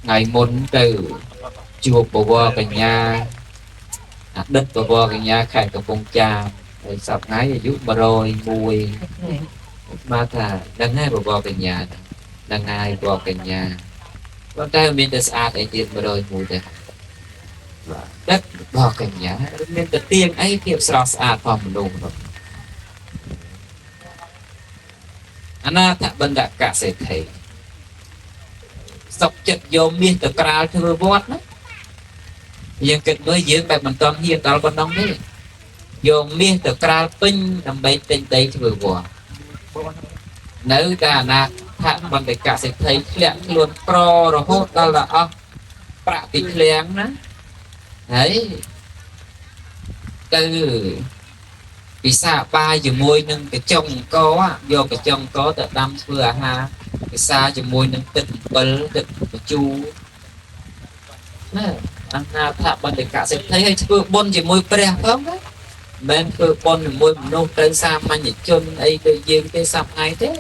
ថ្ងៃមុនទៅជួបបវរកញ្ញាអតីតបវរកញ្ញាខេត្តកំពង់ចាមហើយសប្តាហ៍ថ្ងៃអាយុ101មកថាដឹងហើយបវរកញ្ញាដឹងហើយបវរកញ្ញាប៉ុន្តែមានតែស្អាតអីទៀត101ទេបាទដឹកបវរកញ្ញាមានតែទៀងអីភាពស្រស់ស្អាតផងមនុស្សនោះអនាថបណ្ឌកសេដ្ឋីសុកចិត្តយកមាសទៅក្រាលធ្វើវត្តណាយើងគិតមើលយើងបែបមិនទាន់ហ៊ានដល់ប៉ុណ្ណឹងទេយកមាសទៅក្រាលពេញដើម្បីទិញដីធ្វើវត្តនៅតែអនាថបណ្ឌកសេដ្ឋីធ្លាក់ខ្លួនក្ររហូតដល់អស់ប្រាក់ពីឃ្លាំងណាហើយទៅពិសាបាយជាមួយនឹងកញ្ចុងកយកកញ្ចុងកទៅដាំធ្វើអាហារពិសាជាមួយនឹងទឹកអំពិលទឹកបញ្ជូរណាអនាថបណ្ឌិកសេដ្ឋីឲ្យធ្វើបុណ្យជាមួយព្រះផងណាមិនធ្វើបុណ្យជាមួយមនុស្សទៅសាមញ្ញជនអីទៅយើងទេសប្ថ្ងៃទេ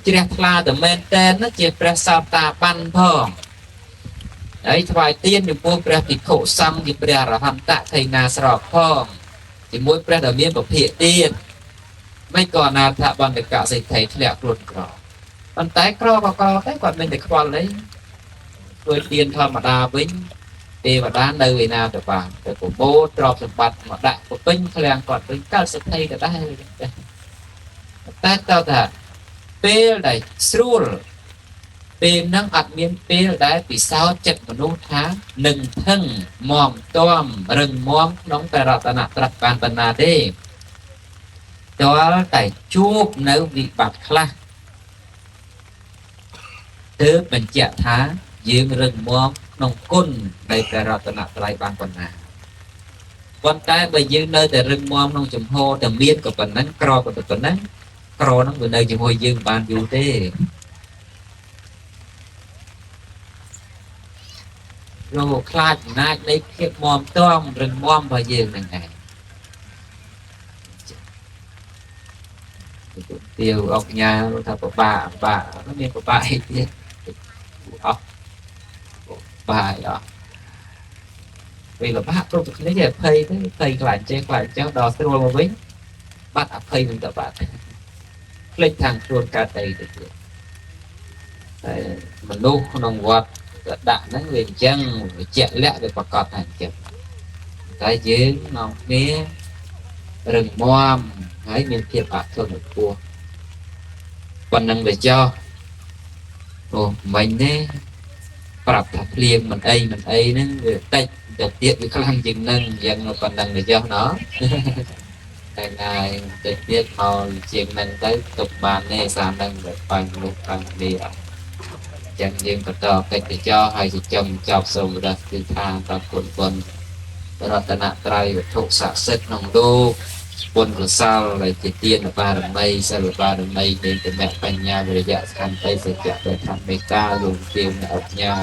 ជ្រះថ្លាតែមែនតែនណាជាព្រះសោតាបានផងហើយថ្វាយទានចំពោះព្រះភិក្ខុសង្ឃជាព្រះអរហន្តខៃណាស្រកផងជាមួយព្រះដែលមានពភាកទៀតមិនក៏អនាថបណ្ឌិកសេដ្ឋីធ្លាក់ខ្លួនក្រប៉ុន្តែក្រក៏ក្រតែគាត់មិនតែខ្វល់អីធ្វើទានធម្មតាវិញទេវតានៅឯណាទៅបានទៅប្រមូលទ្រព្យសម្បត្តិមកដាក់ពេញឃ្លាំងគាត់វិញកើតសេដ្ឋីក៏ដែរតែតើថាពេលដែលស្រួលពេលហ្នឹងអត់មានពេលដែលពិសោធន៍ចិត្តមនុស្សថានឹងថឹងមទាំរឹងមាំក្នុងព្រះរតនត្រ័យបានប៉ុណ្ណាទេទាល់តែជួបនៅវិបត្តិខ្លះទើបបញ្ជាក់ថាយើងរឹងមាំក្នុងគុណនៃព្រះរតនត្រ័យបានប៉ុណ្ណាប៉ុន្តែបើយើងនៅតែរឹងមាំក្នុងចំហតែមានក៏ប៉ុណ្ណឹងក្រក៏ប៉ុណ្ណឹងក្រហ្នឹងវានៅជាមួយយើងបានយូរទេលោកខ្លាចអំណាចនៃភាពមាំទាំរឹងមាំរបស់យើងហ្នឹងឯងទាវអុកញ៉ាថាពិបាកបាក់មានពិបាកអីទៀតអស់បាយអស់ពេលលំបាកគ្រប់គ្នាចេះភ័យទៅភ័យខ្លាចចេះខ្លាចចោះដល់ស្រួលមកវិញបាត់អភ័យនឹងទៅបាត់ភ្លេចខាងខ្លួនកើតអីទៅទៀតតែមនុស្សក្នុងវត្តក៏ដាក់ហ្នឹងវាអញ្ចឹងវាជាក់លាក់វាប្រកាសថាអញ្ចឹងតែយើងនាំគ្នារឹងមាំហើយមានភាពអធន់ខ្ពស់ប៉ុណ្ណឹងវាចោះអូមិញទេប្រាប់ថាភ្លៀងមិនអីមិនអីហ្នឹងវាតិចទៅទៀតវាខ្លាំងជាងហ្នឹងយ៉ាងប៉ុណ្ណឹងវាចោះណោះតែថ្ងៃតិចទៀតមកជាងហ្នឹងទៅទុកបានទេសាហ្នឹងវាបាញ់មនុស្សបាញ់គ្នាអត់ចឹងយើងបន្តកិច្ចចោហើយចិញ្ចឹមចប់សូមរះគឺថាតគុណបុណ្យរតនត្រ័យវត្ថុស័ក្តិសិទ្ធិក្នុងលោក បុណ្យកុសលដែលជាទានបារមីសិលបារមីនៃតមៈបញ្ញាវិរិយៈស្ខន្តិសច្ចៈបេធមេត្តាលោកទាវអ្នកអញ្ញា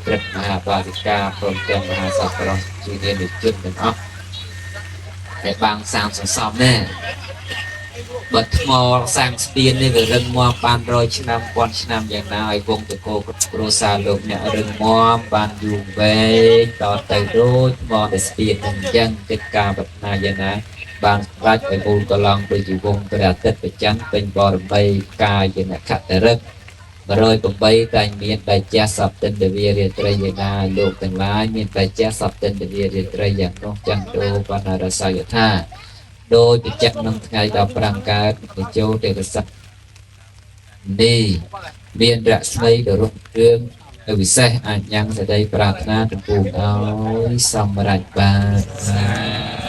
ព្រឹទ្ធមហាបាសិកាព្រមទាំងមហាសប្បុរសជាញាតិជនទាំងអស់ដែលបាងសាងសន្សំណែបើថ្មសាងស្ពាននេះវារឹងមាំបាន100ឆ្នាំ1000ឆ្នាំយ៉ាងណាឲ្យវងតកោគ្រួសារលោកអ្នករឹងមាំបានយូរវែងតទៅដូចថ្មដែលស្ពាននឹងអញ្ចឹងកិច្ចការប្រាថ្នាយ៉ាងណាបានសម្រេចឲ្យមូលកឡងដូចជាវងព្រះអាទិត្យប្រច័នពេញបរមីកាយជានក្ខត្តរិក108តែងមានបច្ចៈសពទិន្ទវារាត្រីយ៉ាងណាលោកទាំងឡាយមានបច្ចៈសពទិន្ទវារាត្រីយ៉ាងនោះចន្ទោបណ្ណរសយថាដោយប្រចាំក្នុងថ្ងៃ15កើតទៅចូលទេវស័កនេះមានរស្មីដ៏រុងរឿងវិសេសអាចញ៉ាំងសេចក្តីប្រាថ្នាចំពោះឲ្យសម្រេចបាន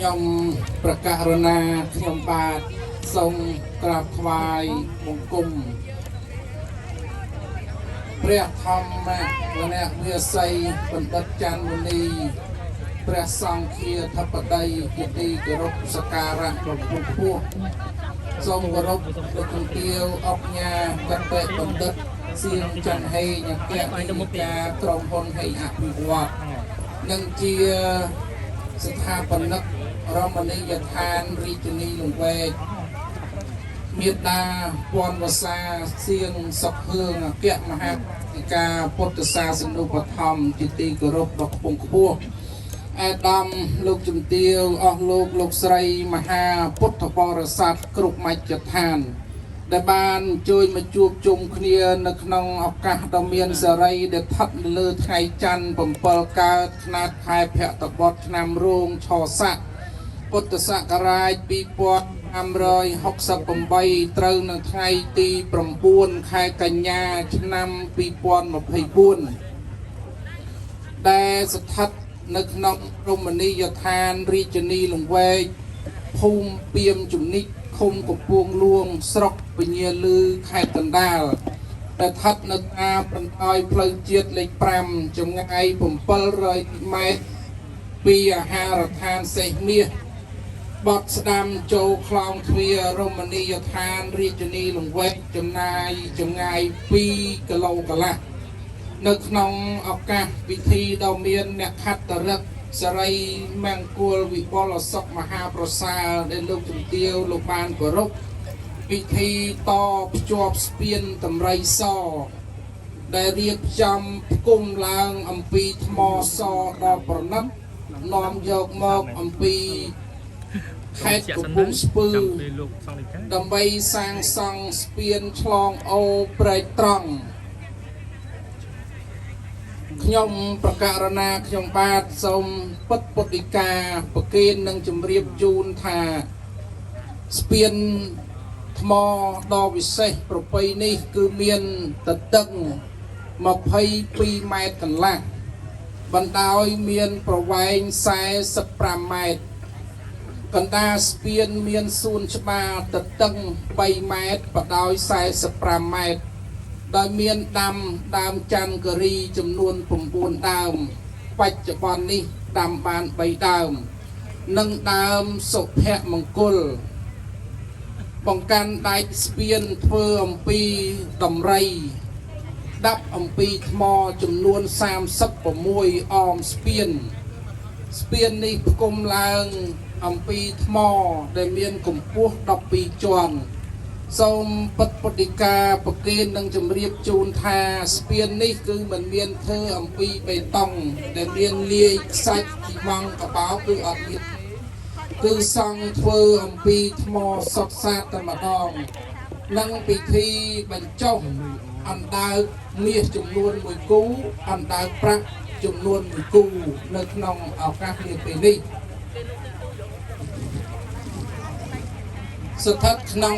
ខ្ញុំប្រកាសរណាខ្ញុំបាទសូមក្រាបថ្វាយបង្គំព្រះធម្មវនវាសីបណ្ឌិតច័ន្ទមុនីព្រះសង្ឃាធិបតីជាទីគោរពសក្ការៈដ៏ខ្ពង់ខ្ពស់សូមគោរពលោកជំទាវអុកញ៉ាកតេបណ្ឌិតសៀងច័ន្ទហេងអគ្គនាយិកាក្រុមហ៊ុនហេងអភិវឌ្ឍនិងជាស្ថាបនិករមណីយដ្ឋានរាជធានីលង្វែកមេដាពន្ធវសាសៀងសុខហឿងអគ្គមហាធិការពុទ្ធសាសនុបដ្ឋម្ភជាទីគោរពដ៏ខ្ពង់ខ្ពស់អាដាមលោកជំទាវអស់លោកលោកស្រីមហាពុទ្ធបរិស័ទគ្រប់មជ្ឈដ្ឋានដែលបានជួយមកជួបជុំគ្នានៅក្នុងឱកាសដ៏មានសេរីដែលស្ថិតនៅលើថ្ងៃច័ន្ទ7កើតខ្នាតខែភទ្របទឆ្នាំរោងឆស័កពុទ្ធសករាជ2568ត្រូវនៅថ្ងៃទី9ខែកញ្ញាឆ្នាំ2024ដែលស្ថិតនៅក្នុងរមណីយដ្ឋានរាជធានីលង្វែកភូមិពាមជំនិចឃុំកំពង់លួងស្រុកពញាលឺខេត្តកណ្ដាលដែលស្ថិតនៅតាមបណ្ដោយផ្លូវជាតិលេខ5ចម្ងាយ700ម៉ែត្រពីអាហារដ្ឋានសេះមាសបត់ស្ដាំចូលខ្លោងទ្វាររមណីយដ្ឋានរាជធានីលង្វែកចំណាយចម្ងាយ2គីឡូកន្លះនៅក្នុងឱកាសពិធីដ៏មានអ្នកខត្តរិកសរីមង្គលវិបុលសុខមហាប្រសើរដែលលោកជំទាវលោកបានគោរពពិធីតភ្ជាប់ស្ពានតម្រៃសដែលរៀបចំផ្គុំឡើងអំពីថ្មសដ៏ប្រណិតនាំយកមកអំពីខេត្តកំពង់ស្ពឺ ចាំពេលលោកសង្ឃលេខា ដើម្បីសាងសង់ស្ពានឆ្លងអូរព្រែកត្រង់ខ្ញុំប្រកាសរណាខ្ញុំបាទសូមពិតពុទ្ធិកាប្រគេននិងជម្រាបជូនថាស្ពានថ្មដ៏វិសេសប្រពៃនេះគឺមានទទឹង22ម៉ែត្រកន្លះបណ្ដោយមានប្រវែង45ម៉ែត្រកណ្ដាលស្ពានមានសួនច្បារទទឹង3ម៉ែត្របដោយ45ម៉ែត្រដោយមានដាំដើមច័ន្ទគិរីចំនួន9ដើមបច្ចុប្បន្ននេះដាំបាន3ដើមនិងដើមសុភមង្គលបង្កាន់ដែកស្ពានធ្វើអំពីដំរីដាប់អំពីថ្មចំនួន36អមស្ពានស្ពាននេះផ្គុំឡើងអំពីថ្មដែលមានកម្ពស់12ជាន់សូមពិតពុទ្ធិកាប្រគេននិងជម្រាបជូនថាស្ពាននេះគឺមិនមានធ្វើអំពីបេតុងដែលមានលាយខ្សាច់ស៊ីម៉ង់កបោគឺអត់មានគឺសង់ធ្វើអំពីថ្មសុទ្ធសាធតែម្ដងនិងពិធីបញ្ចុះអណ្ដើកមាសចំនួន1គូអណ្ដើកប្រាក់ចំនួន1គូនៅក្នុងឱកាសនាពេលនេះស្ថិតក្នុង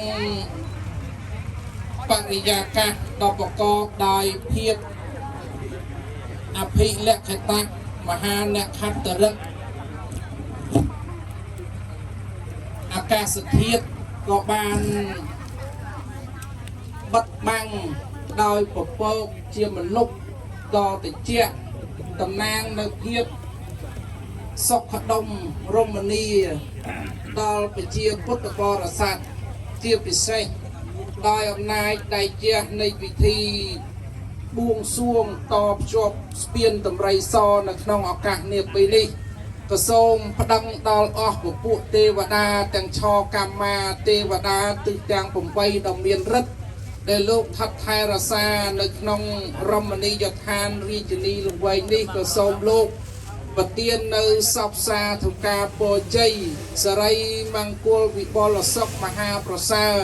បរិយាកាសដ៏ប្រកបដោយភាពអភិលក្ខិត មហានខត្តរឹកអាកាសធាតុក៏បានបិទបាំងដោយពពកជាមលុបដ៏ត្រជាក់តំណាងនៅភាពសុខដុមរមនាដល់ប្រជាពុទ្ធបរិស័ទជាពិសេសដោយអំណាចដៃជះនៃពិធីបួងសួងតភ្ជាប់ស្ពានតម្រៃសនៅក្នុងឱកាសនាពេលនេះក៏សូមប្តឹងដល់អស់ពពួកទេវតាទាំងឆកម្មាទេវតាទិសទាំង8ដ៏មានឫទ្ធិដែលលោកថិតថែរក្សានៅក្នុងរមណីយដ្ឋានរាជធានីលង្វែកនេះក៏សូមលោកប្រទាននៅសពសាធុការពរជ័យសរីមង្គលវិបុលសុខមហាប្រសើរ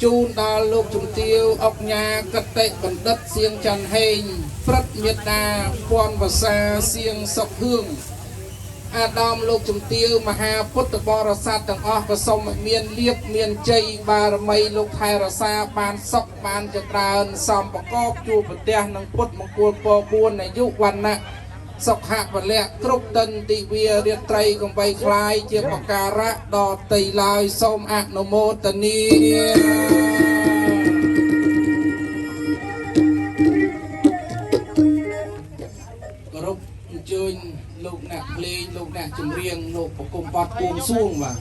ជូនដល់លោកជំទាវអុកញ៉ាកតិបណ្ឌិតសៀងច័ន្ទហេងព្រឹទ្ធមេដាពន់វសាសៀងសុខហឿងអាដាមលោកជំទាវមហាពុទ្ធបរិស័ទទាំងអស់ក៏សូមឲ្យមានលៀបមានជ័យបារមីលោកថែរក្សាបានសុខបានចម្រើនសំប្រកបជួបប្រទះនឹងពុទ្ធមង្គលពរ4អាយុវណ្ណៈសុខៈពលៈគ្រប់តិនទិវារាត្រីកំបីคล้ายជាបការៈដល់តីឡើយសូមអនុមោទនាគោរពអញ្ជើញលោកអ្នកភ្លេងលោកអ្នកចម្រៀងលោកប្រគំបទបួងសួងបាទ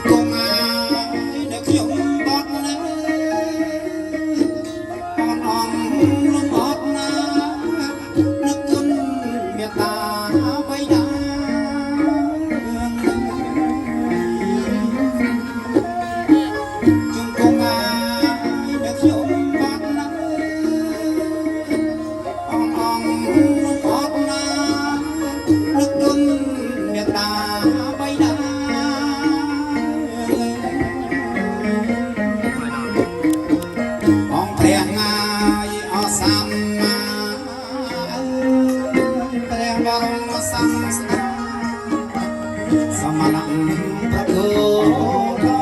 គង់អាយនៅខ្ញុំបត់ណាអនអងលំអត់ណានឹកគុណមេត្តាបៃតាជុំគង់អាយនៅខ្ញុំបត់ណាអនអងលំអត់ណានឹកគុណមេត្តាបៃតា អង្គព្រះងាយអសម្មាព្រះបរមសាស្តាសមណៈប្រគោតម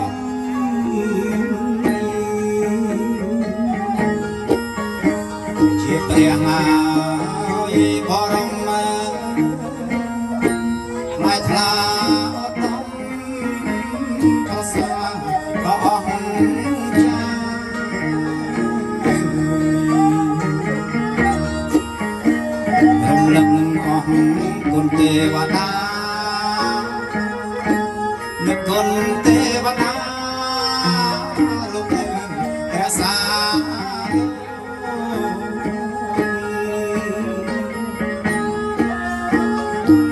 ជាព្រះងាយបរមថ្លៃថ្លាឧត្តមប្រសើរក៏អស់ចា រំលឹកអស់គុណទេវតានឹកគុណទេវតាលោករក្សា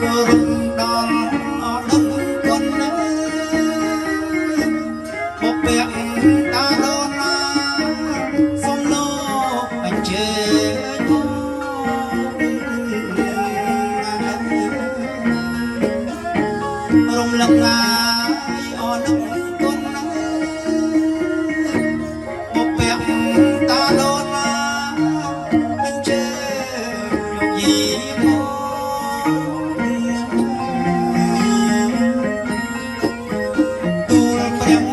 គោរពដល់អស់ដឹងគុណណាបុព្វតាដូនណាសូមលោកអញ្ជើញ រំលឹកងាយអនឹកគុណណាបុព្វតាដូនណាអញ្ជើញលោកយីមកទូលព្រះ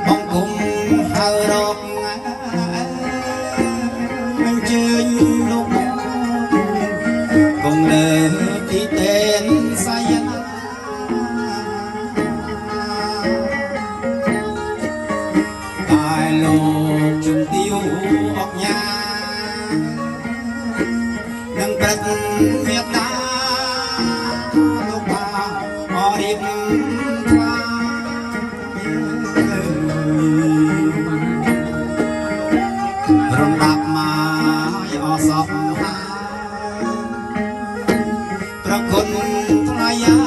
បង្គំហៅរកអញ្ជើញលោកមកគង់លើទីទេនសាយនា តែលោកជំទាវអកញ្ញានឹងព្រឹកមេត្តាលោកបាអរៀបថ្វាយរំដាប់មកអសពហាប្រគុណថ្លៃយ៉ា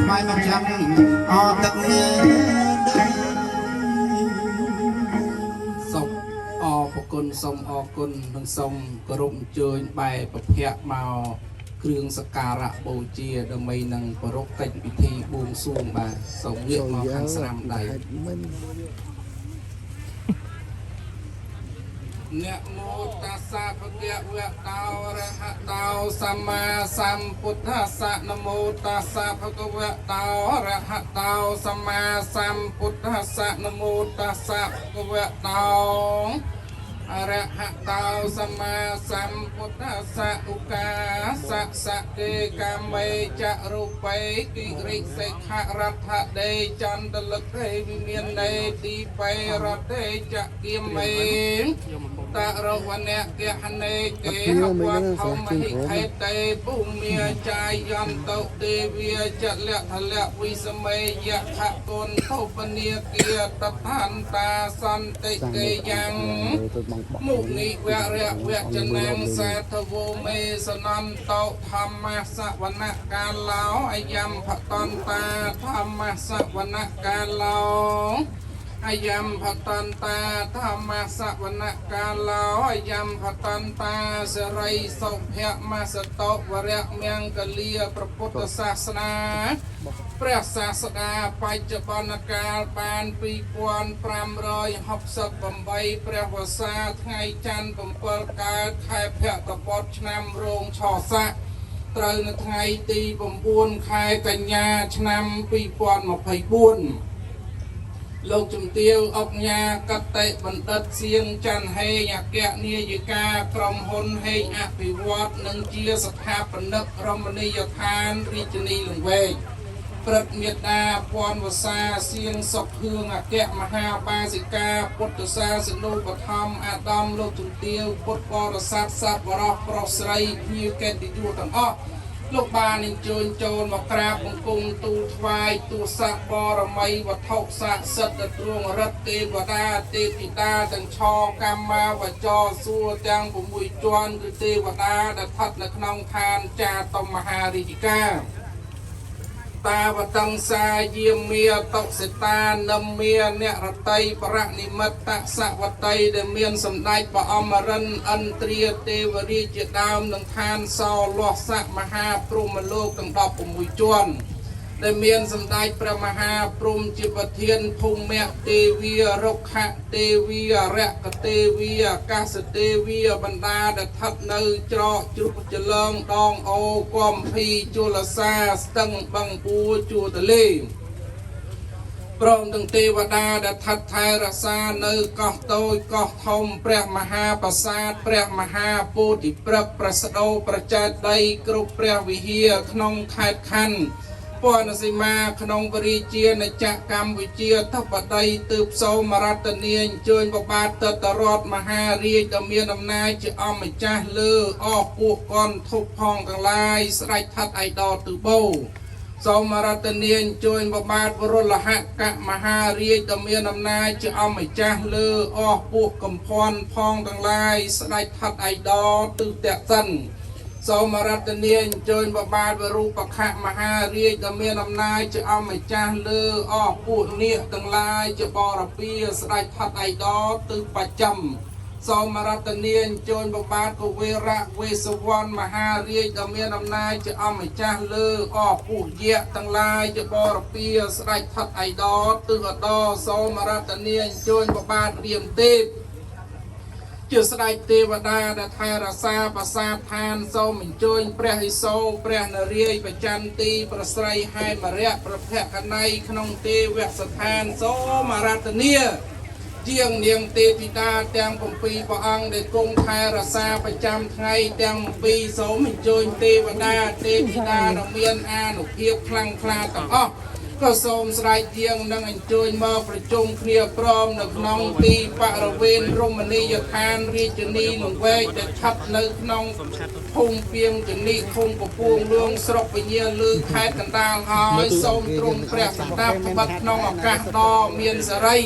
ថ្មៃមកចាំអទឹកដី សូមអរព្រគុណសូមអរគុណនិងសូមគោរពអញ្ជើញបែរប្រភពមកគ្រឿងសក្ការៈបូជាដើម្បីនឹងប្រារព្ធកិច្ចពិធីបួងសួងបាទសូមងាកមកខាងស្រាំដៃ មិន នមោតស្សៈភគវៈតោអរហតោសម្មាសម្ពុទ្ធស្សៈនមោតស្សៈភគវៈតោអរហតោសម្មាសម្ពុទ្ធស្សៈនមោតស្សៈភគវៈតោអរហតោសម្មាសម្ពុទ្ធស្សៈឧកាសៈសកេកាមេចរូបេគិរិសិខរដ្ឋដេចន្ទលកេវិមាននេទីបេរតេចគិមេតរវនៈគហនេគេហវត្ថមហិខេតេភូមិចាយន្តោទេវាចលៈថលៈវិសមេយខគុណធុបនីគាតឋានតាសន្តិកេយ៉ាង មុនិវរៈវចនាងសាធវោមេសនន្តោធម្មសវនកាឡោអយំភតន្តាធម្មសវនកាឡោអយំភតន្តាធម្មសវនកាឡោអយំភតន្តាសិរីសុភមសតោវរៈមង្គលាព្រះពុទ្ធសាសនាព្រះសាស្តាបច្ចុប្បន្នកាលបាន2568ព្រះវស្សាថ្ងៃច័ន្ទ7កើតខែភទ្របទឆ្នាំរោងឆស័កត្រូវនៅថ្ងៃទី9ខែកញ្ញាឆ្នាំ2024លោកជំទាវអុកញ៉ាកតិបណ្ឌិតសៀងច័ន្ទហេងអគ្គនាយិកាក្រុមហ៊ុនហេងអភិវឌ្ឍនិងជាស្ថាបនិករមណីយដ្ឋានរាជធានីលង្វែកព្រឹទ្ធមេដាពនវសាសៀងសុខហឿងអគ្គមហាបាសិកាពុទ្ធសាសនូបត្ថម្ភអាដាមលោកជំទាវពុទ្ធបរិស័ទសប្បុរសប្រុសស្រីភ្ញៀវកិត្តិយសទាំងអស់លោកបានអញ្ជើញចូលមកក្រាបបង្គំទូលថ្វាយទូស័កបរមីវត្ថុស័ក្តិសិទ្ធិទ្រង់រិទ្ធទេវតាទេពធីតាទាំងឆកម្មាវចរសួរទាំង6ជាន់គឺទេវតាដែលស្ថិតនៅក្នុងឋានចាតុមហារាជិកាតាវតង្សាយាមាតុសិតានមាអ្នករតីបរនិមិត្តសវតីដែលមានសម្ដេចព្រះអមរិនឥន្ទ្រាទេវរាជជាដើមនឹងឋានសោលាស់ស័កមហាព្រហ្មលោកទាំង16ជាន់ដែលមានសម្ដេចព្រះមហាព្រហ្មជាប្រធានភូមិទេវីរុក្ខទេវីអរកទេវីអាកាសទេវីបណ្ដាដែលស្ថិតនៅច្រកជ្រុះចលងដងអូកំភីជលសាស្ទឹងបឹងបួជួទលេព្រមទាំងទេវតាដែលស្ថិតថែរក្សានៅកោះតូចកោះធំព្រះមហាប្រាសាទព្រះមហាពោធិព្រឹក្សប្រស្ដោប្រចេតីគ្រប់ព្រះវិហារក្នុងខេត្តខណ្ឌពណ៌សីមាក្នុងពរាជាណាចក្រកម្ពុជាធិបតីទើបសូមរតនាអញ្ជើញបបាទតតរតមហារាជដ៏មានអំណាចជាអម្ចាស់លើអស់ពួកកនធុផងទាំងឡាយស្ដេចថិតឯដទិបូសូមរតនាអញ្ជើញបបាទវរុលហកមហារាជដ៏មានអំណាចជាអម្ចាស់លើអស់ពួកកំភន់ផងទាំងឡាយស្ដេចថិតឯដទិតសិនសូមរតនាអញ្ជើញបបាទវរូបខមហារាជដ៏មានអំណាចជាអម្ចាស់លើអស់ពួកនាគទាំងឡាយជាបរពាស្ដេចថិតឯដទិបច្ចឹមសូមរតនាអញ្ជើញបបាទកវេរៈវេសវណ្ណមហារាជដ៏មានអំណាចជាអម្ចាស់លើអស់ពួកយៈទាំងឡាយជាបរពាស្ដេចថិតឯដទិអដសូមរតនាអញ្ជើញបបាទរៀមទេពជាស្ដេចទេវតាដែលថែរក្សាប្រាសាទឋានសូមអញ្ជើញព្រះឥសូរព្រះនរាយណ៍ប្រចន្ទីប្រស្រីហេមរៈប្រភកណៃក្នុងទេវស្ថានសូមរតនាជាងនាងទេពធីតាទាំង7ព្រះអង្គដែលគង់ថែរក្សាប្រចាំថ្ងៃទាំង7សូមអញ្ជើញទេវតាទេពធីតាដ៏មានអានុភាពខ្លាំងក្លាទាំងអស់ក៏សូមស្រែកយាងនិងអញ្ជើញមកប្រជុំគ្នាព្រមនៅក្នុងទីបរិវេណរមណីយដ្ឋានរាជធានីលង្វែកដែលស្ថិតនៅក្នុងភូមិពីងជនីឃុំពពួងលួងស្រុកពញាលឺខេត្តកណ្ដាលហើយសូមទ្រង់ព្រះសម្ដាប់ត្បិតក្នុងឱកាសដ៏មានសេរី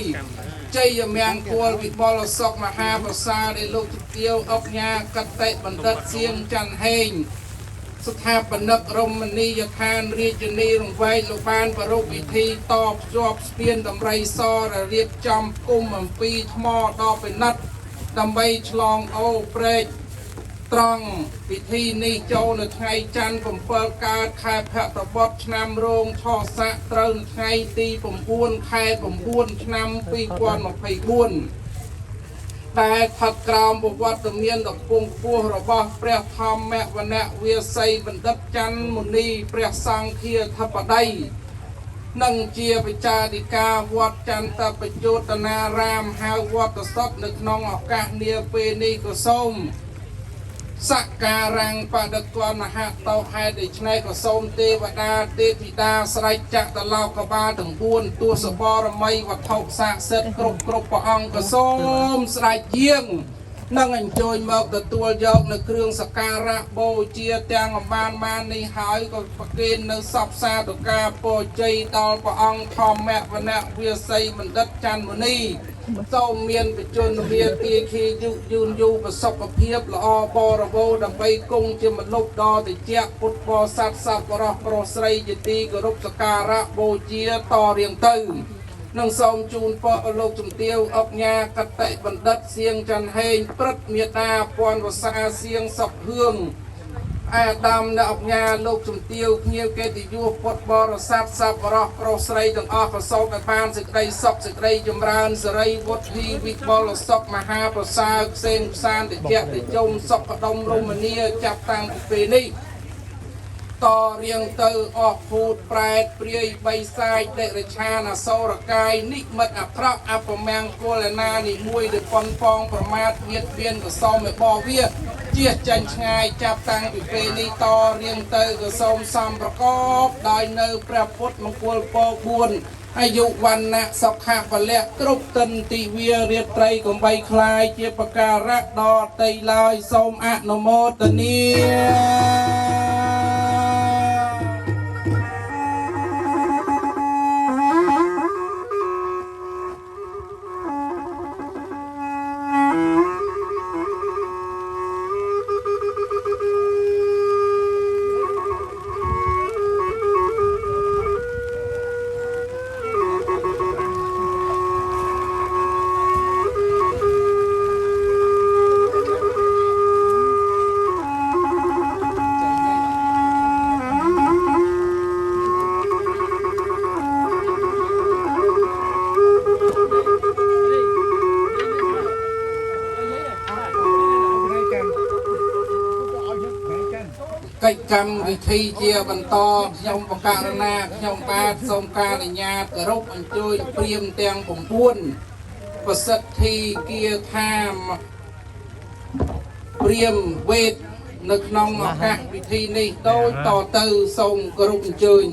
ជ័យមង្គលវិបុលសុខមហាប្រសាដែលលោកជំទាវអុកញ៉ាកតិបណ្ឌិតសៀងច័ន្ទហេងស្ថាបនិករមណីយដ្ឋានរាជធានីរង្វែកលោកបានប្រារព្ធពិធីតភ្ជាប់ស្ពានដំរីសដែលរៀបចំគុំអំពីថ្មដ៏ពិនិត្យដើម្បីឆ្លងអូព្រែកត្រង់ពិធីនេះចូលនៅថ្ងៃច័ន្ទ7កើតខែភទ្របទឆ្នាំរោងឆស័កត្រូវនៅថ្ងៃទី9ខែ9ឆ្នាំ2024 ដែលស្ថិតក្រោមប្រវត្តិមានដ៏ពងពោះរបស់ព្រះធម្មវនវាសីបណ្ឌិតច័ន្ទមុនីព្រះសង្ឃាធិបតីនិងជាវិចារិកាវត្តចន្ទបជោតនារាមហៅវត្តសុតនៅក្នុងឱកាសនាពេលនេះក៏សូមសក្ការំបដកនហតោហេតុដូច្នេះក៏សូមទេវតាទេពធីតាស្រេចចក្រលោកបាលទាំង4ទសបរមីវត្ថុស័ក្តិសិទ្ធិគ្រប់ព្រះអង្គក៏សូមស្រេចយាងនិងអញ្ជើញមកទទួលយកនៅគ្រឿងសក្ការៈបូជាទាំងអំបានបាននេះហើយក៏ប្រគេននៅសពសាធុការពរជ័យដល់ព្រះអង្គធម្មវនវាសីបណ្ឌិតច័ន្ទមុនីសូមមានបជនវាទាខីយុយូនយូរប្រសុខភាពល្អបរិបូរណ៍ដើម្បីគង់ជាមនុស្សដ៏តិចពុទ្ធបរិស័ទសប្បុរសប្រុសស្រីជាទីគោរពសក្ការៈបូជាតរៀងទៅនិងសូមជូនពរលោកជំទាវអុកញ៉ាកតិបណ្ឌិតសៀងច័ន្ទហេងព្រឹទ្ធមេតាពន់វសាសៀងសុកហឿងអាដាមអ្នកអុកញ៉ាលោកជំទាវភ្ញៀវកិត្តិយសពុទ្ធបរិស័ទសប្បុរសប្រុសស្រីទាំងអស់ក៏សូមឲ្យបានសេចក្តីសុខសេចក្តីចម្រើនសេរីវុធីវិបុលសុខមហាប្រសើរផ្សេងផ្សានតិចតិជុំសុខដុមរមនាចាប់តាំងពីពេលនេះតរៀងទៅអស់ភូតប្រែតព្រាយបីសាយតិរិឆានអសូរកាយនិមិត្តអាក្រក់អពមង្គលណានិមួយដែលប៉ុនប៉ងប្រមាថបៀតបៀនក៏សូមឲ្យបវាជាចាញ់ឆ្ងាយចាប់តាំងពីពេលនេះតរៀងទៅក៏សូមសំប្រកបដោយនៅព្រះពុទ្ធមង្គលពរ4អាយុវណ្ណៈសុខៈពលៈគ្រប់ទិនទិវារាត្រីកំបីคลายជាប្រការៈដល់តីឡើយសូមអនុមោទនាកិច្ចកម្មវិធីជាបន្តខ្ញុំបករណាខ្ញុំបាទសូមការអនុញ្ញាតគោរពអញ្ជើញព្រាហ្មណ៍ទាំង9ប្រសិទ្ធិគាថាព្រាហ្មណ៍វេទនៅក្នុងឱកាសពិធីនេះដូចតទៅសូមគោរពអញ្ជើញ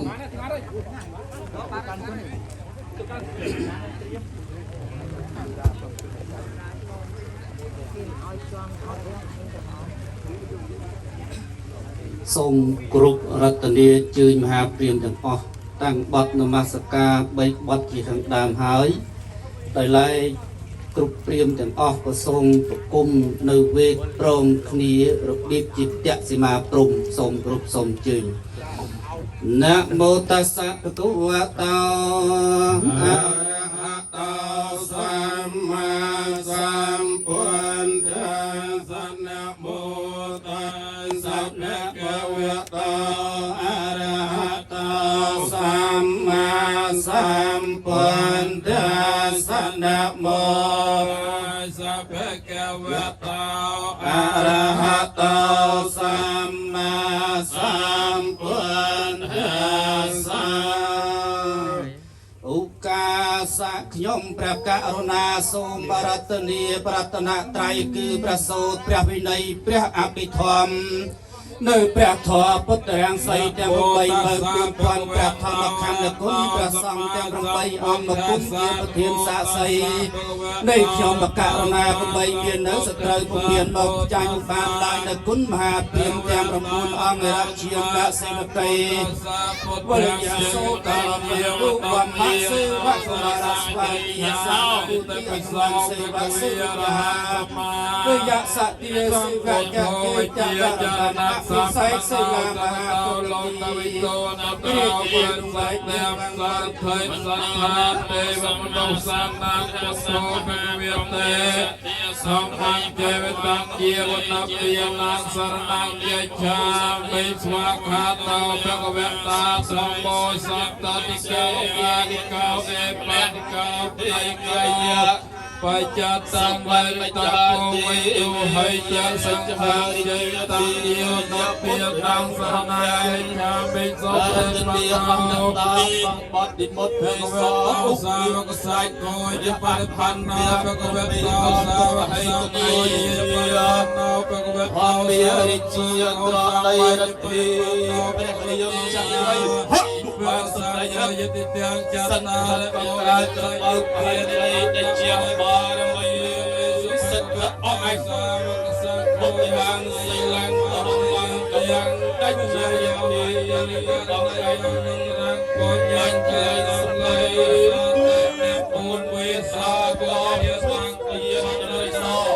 សូមគោរពរតនាជើញមហាព្រាហ្មណ៍ទាំងអស់តាំងបទនមស្ការ3បទជាខាងដើមហើយដោយឡែកគ្រប់ព្រាហ្មណ៍ទាំងអស់ក៏សូមប្រគំនៅវេទព្រមគ្នារបៀបជាតសីមាព្រំសូមគោរពសូមជើញនមោតស្សៈភគវតោអរហតោសម្មាសម្ពុទ្ធស្សនមោតស្សៈភគវតោអរហតោសម្មាសម្ពុទ្ធស្សនមោតស្សៈភគវតោអរហតោសម្មាសម្ពុទ្ធស្សឧកាសៈខ្ញុំព្រះករុណាសូមរតនាប្រតនត្រ័យគឺព្រះសូត្រព្រះវិន័យព្រះអភិធម្មនៅព្រះធម៌ពុទ្ធរាំងសីទាំង82000ព្រះធម្មខណ្ឌគុណព្រះសង្ឃទាំង8អង្គគុណជាប្រធានសាក្សីនៃខ្ញុំបករុណាកុំបីមាននៅសត្រូវពុំមានមកចាញ់បានឡើយនៅគុណមហាព្រាហ្មណ៍ទាំង9អង្គរជាកសិមតីវរិយសូតរពុវមសេវៈសមរស្វានិសាពុទ្ធិសង្សេវសេវហាវយសតិសេវកេចរណពិសេសសិលាមហាពុទ្ធិទោនតោវេសៃទេសន្ធិសន្តាទេវមនុស្សសានាពុទ្ធោភវេតេសង្ឃังเจวตังเจวนัพยนังสรณังเยชามิสวาคาโตภควตาสัมโมสัตติเกอานิกาเอปะติกาไตกายะป បច្ចតាំងវេតាវេឧហិយសច្ចហារិយតាយោតពាតាំងសរណាយឆាមិសោតេបតោ បតនិមុត ភគវតោសាវកសាច់គោយបរិផាណាភគវតោសាវហិតោយបរិណោភគវតោ អភិរិជាក្រដីរិទ្ធីព្រះនិយមចក្រី បាសាយតិទាំងច ស តា ន្ត រ ប ោ រា ត្រ ត្រ បើ បើ ភេ ភេ រិ រិ ត ជាបារមីសិទ្ធិអស់ឯង សាវកសង្ឃ បុព្វហាងសិលੰតរមង្គយ៉ាងដាច់ជាយ៉ាងនេះដល់ឯង នឹងរងកញ្ញាចៃសំឡៃអូនវេសាកោយសង្ឃយរិសោ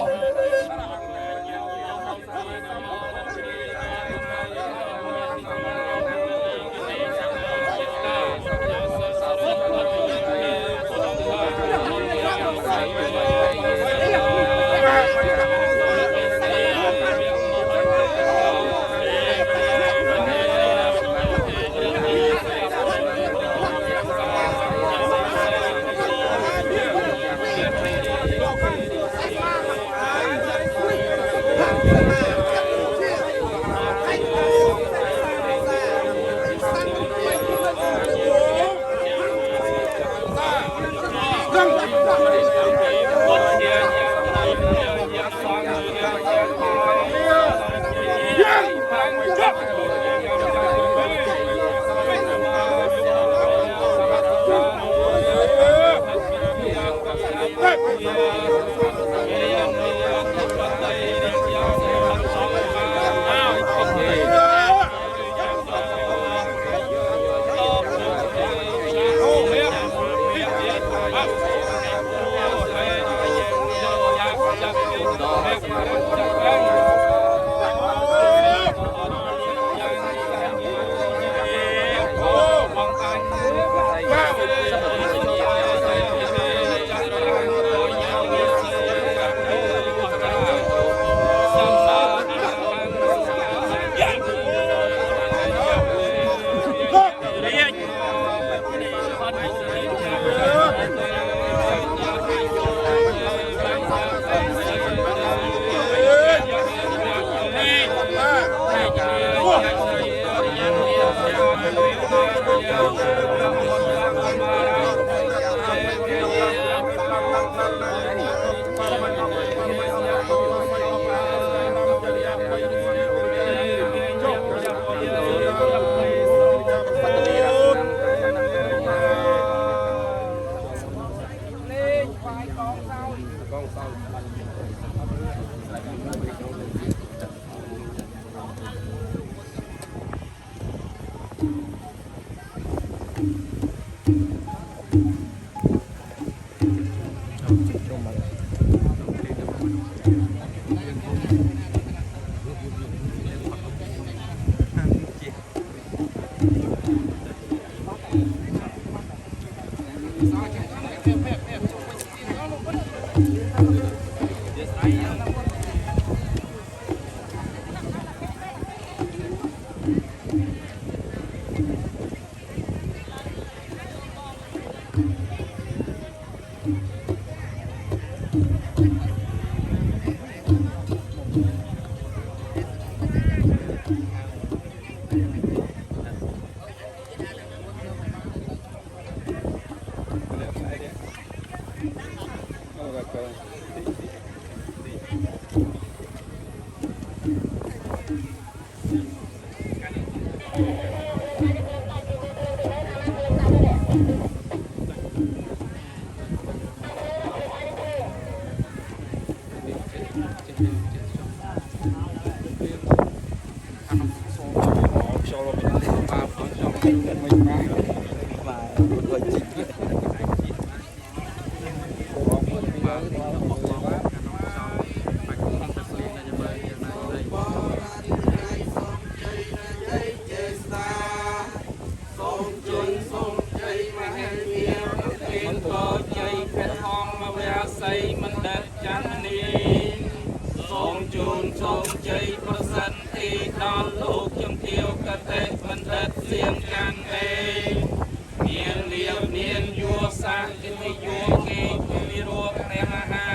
មានលាភមានយោសាកិត្តិយសគេមានរកព្រះមហា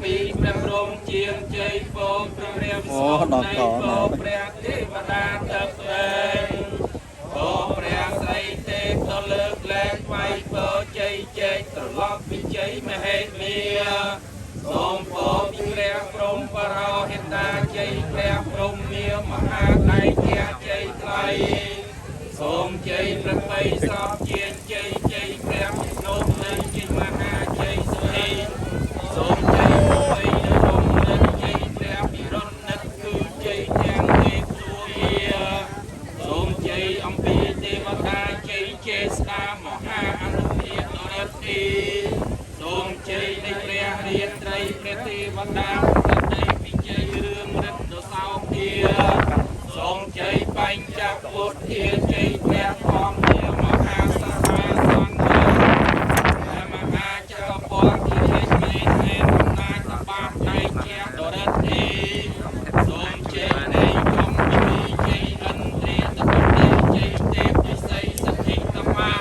ពីព្រះព្រំជាងជ័យពងព្រះ អូដល់កណា ព្រះទេវតាទឹកដែងពព្រះស្រីទេពទៅលើកលែងថ្វាយពរជ័យជែកត្រឡប់វិជ័យមហេមាសូមពរពីព្រះព្រំបរោហិតាជ័យព្រះព្រំមាមហាដៃជាជ័យថ្លៃសូមជ័យព្រះបៃសពជាជ័យជ័យព្រះវិស្ណុនៃជ័យមហាជ័យសុរីសូមជ័យព្រះបៃរំនិតជ័យព្រះពិរុណនិតគឺជ័យទាំងទេពសួគាសូមជ័យអំពីទេវតាជ័យចេស្តាមហាអនុភាពដរិទ្ធីសូមជ័យនៃព្រះរាត្រីព្រះទេវតាប្រដីវិជ័យរឿងរិទ្ធដ៏សោភាសូមជ័យបញ្ចពុទ្ធាជ័យព្រះធម្មជាមហាសហាសង្ឃព្រះមហាចក្រពត្តិរាជមេធេអំណាចតបាដៃជាដរិទ្ធីសូមជ័យនៃកំពីជ័យឥន្ទ្រាតពុទ្ធជ័យទេពវិស័យសទ្ធិតមា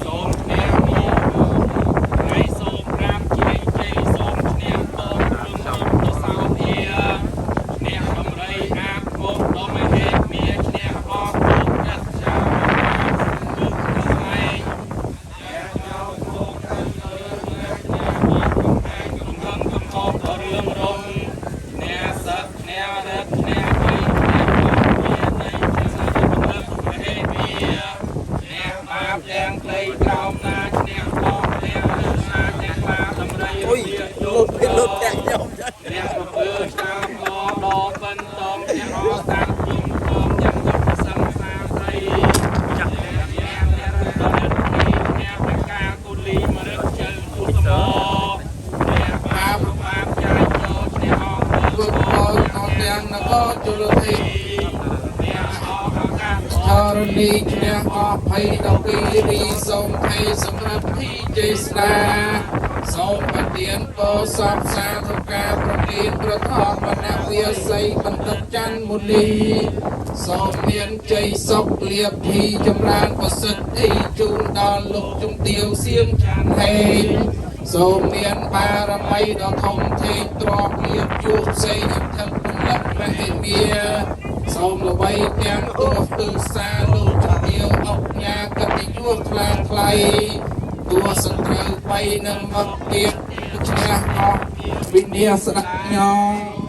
សូមឈ្នះមោថ្ងៃសូមប្រាប់ជ័យជ័យសូមឈ្នះបងរឿងទៅសោភាឈ្នះដំរីអាគមដ៏មហេមាឈ្នះអស់ទុកចិត្តចោលគឺខ្លែងកំហឹងកំហុសរឿងរំឈ្នះសឹកឈ្នះរិទ្ធឈ្នះវ័យឈ្នះគុំជានៃជាសត្វពលឹកមហេមាឈ្នះបាបទាំងក្លៃក្រោមណាឈ្នះបងឈ្នះឬណាឈ្នះខ្លាដំរី អុយលុតលុតតែខ្ញុំ ឈ្នះប្រពើតាមអដបន្តមឈ្នះអតាំងជុំគមយ៉ាងទុកសង្សារស្រីចាស់អ្នកអ្នកដល់រិទ្ធិអ្នកប្រការគូលីមរិទ្ធជើងទុសមអ្នកបាបបាបចាយចូលឈ្នះអ គុណពរអទាំងនគរជលធី អ្នកអឱកាស ធរណីឈ្នះអភ័យដល់គិរីសូមភ័យសម្រាប់ធីជ័យស្ដាសូមប្រទានពរសពសាធុការប្រទានប្រធមនវាសីបណ្ឌិតច័ន្ទមុនីសូមមានជ័យសុខលាភីចម្រើនប្រសិទ្ធិជូនដល់លោកជំទាវសៀមចាន់ហេងសូមមានបារមីដ៏ធំធេងទ្របលៀបជួសផ្សេងអធិពលឹកមហិមាសូមល្បីទាំងទោះទិសាលោកជំទាវអុកញ៉ាកតិយុសថ្លាថ្លៃទោះសត្រូវបីនឹងមកទៀតឈ្នះអស់វិនាសស្ដេចញង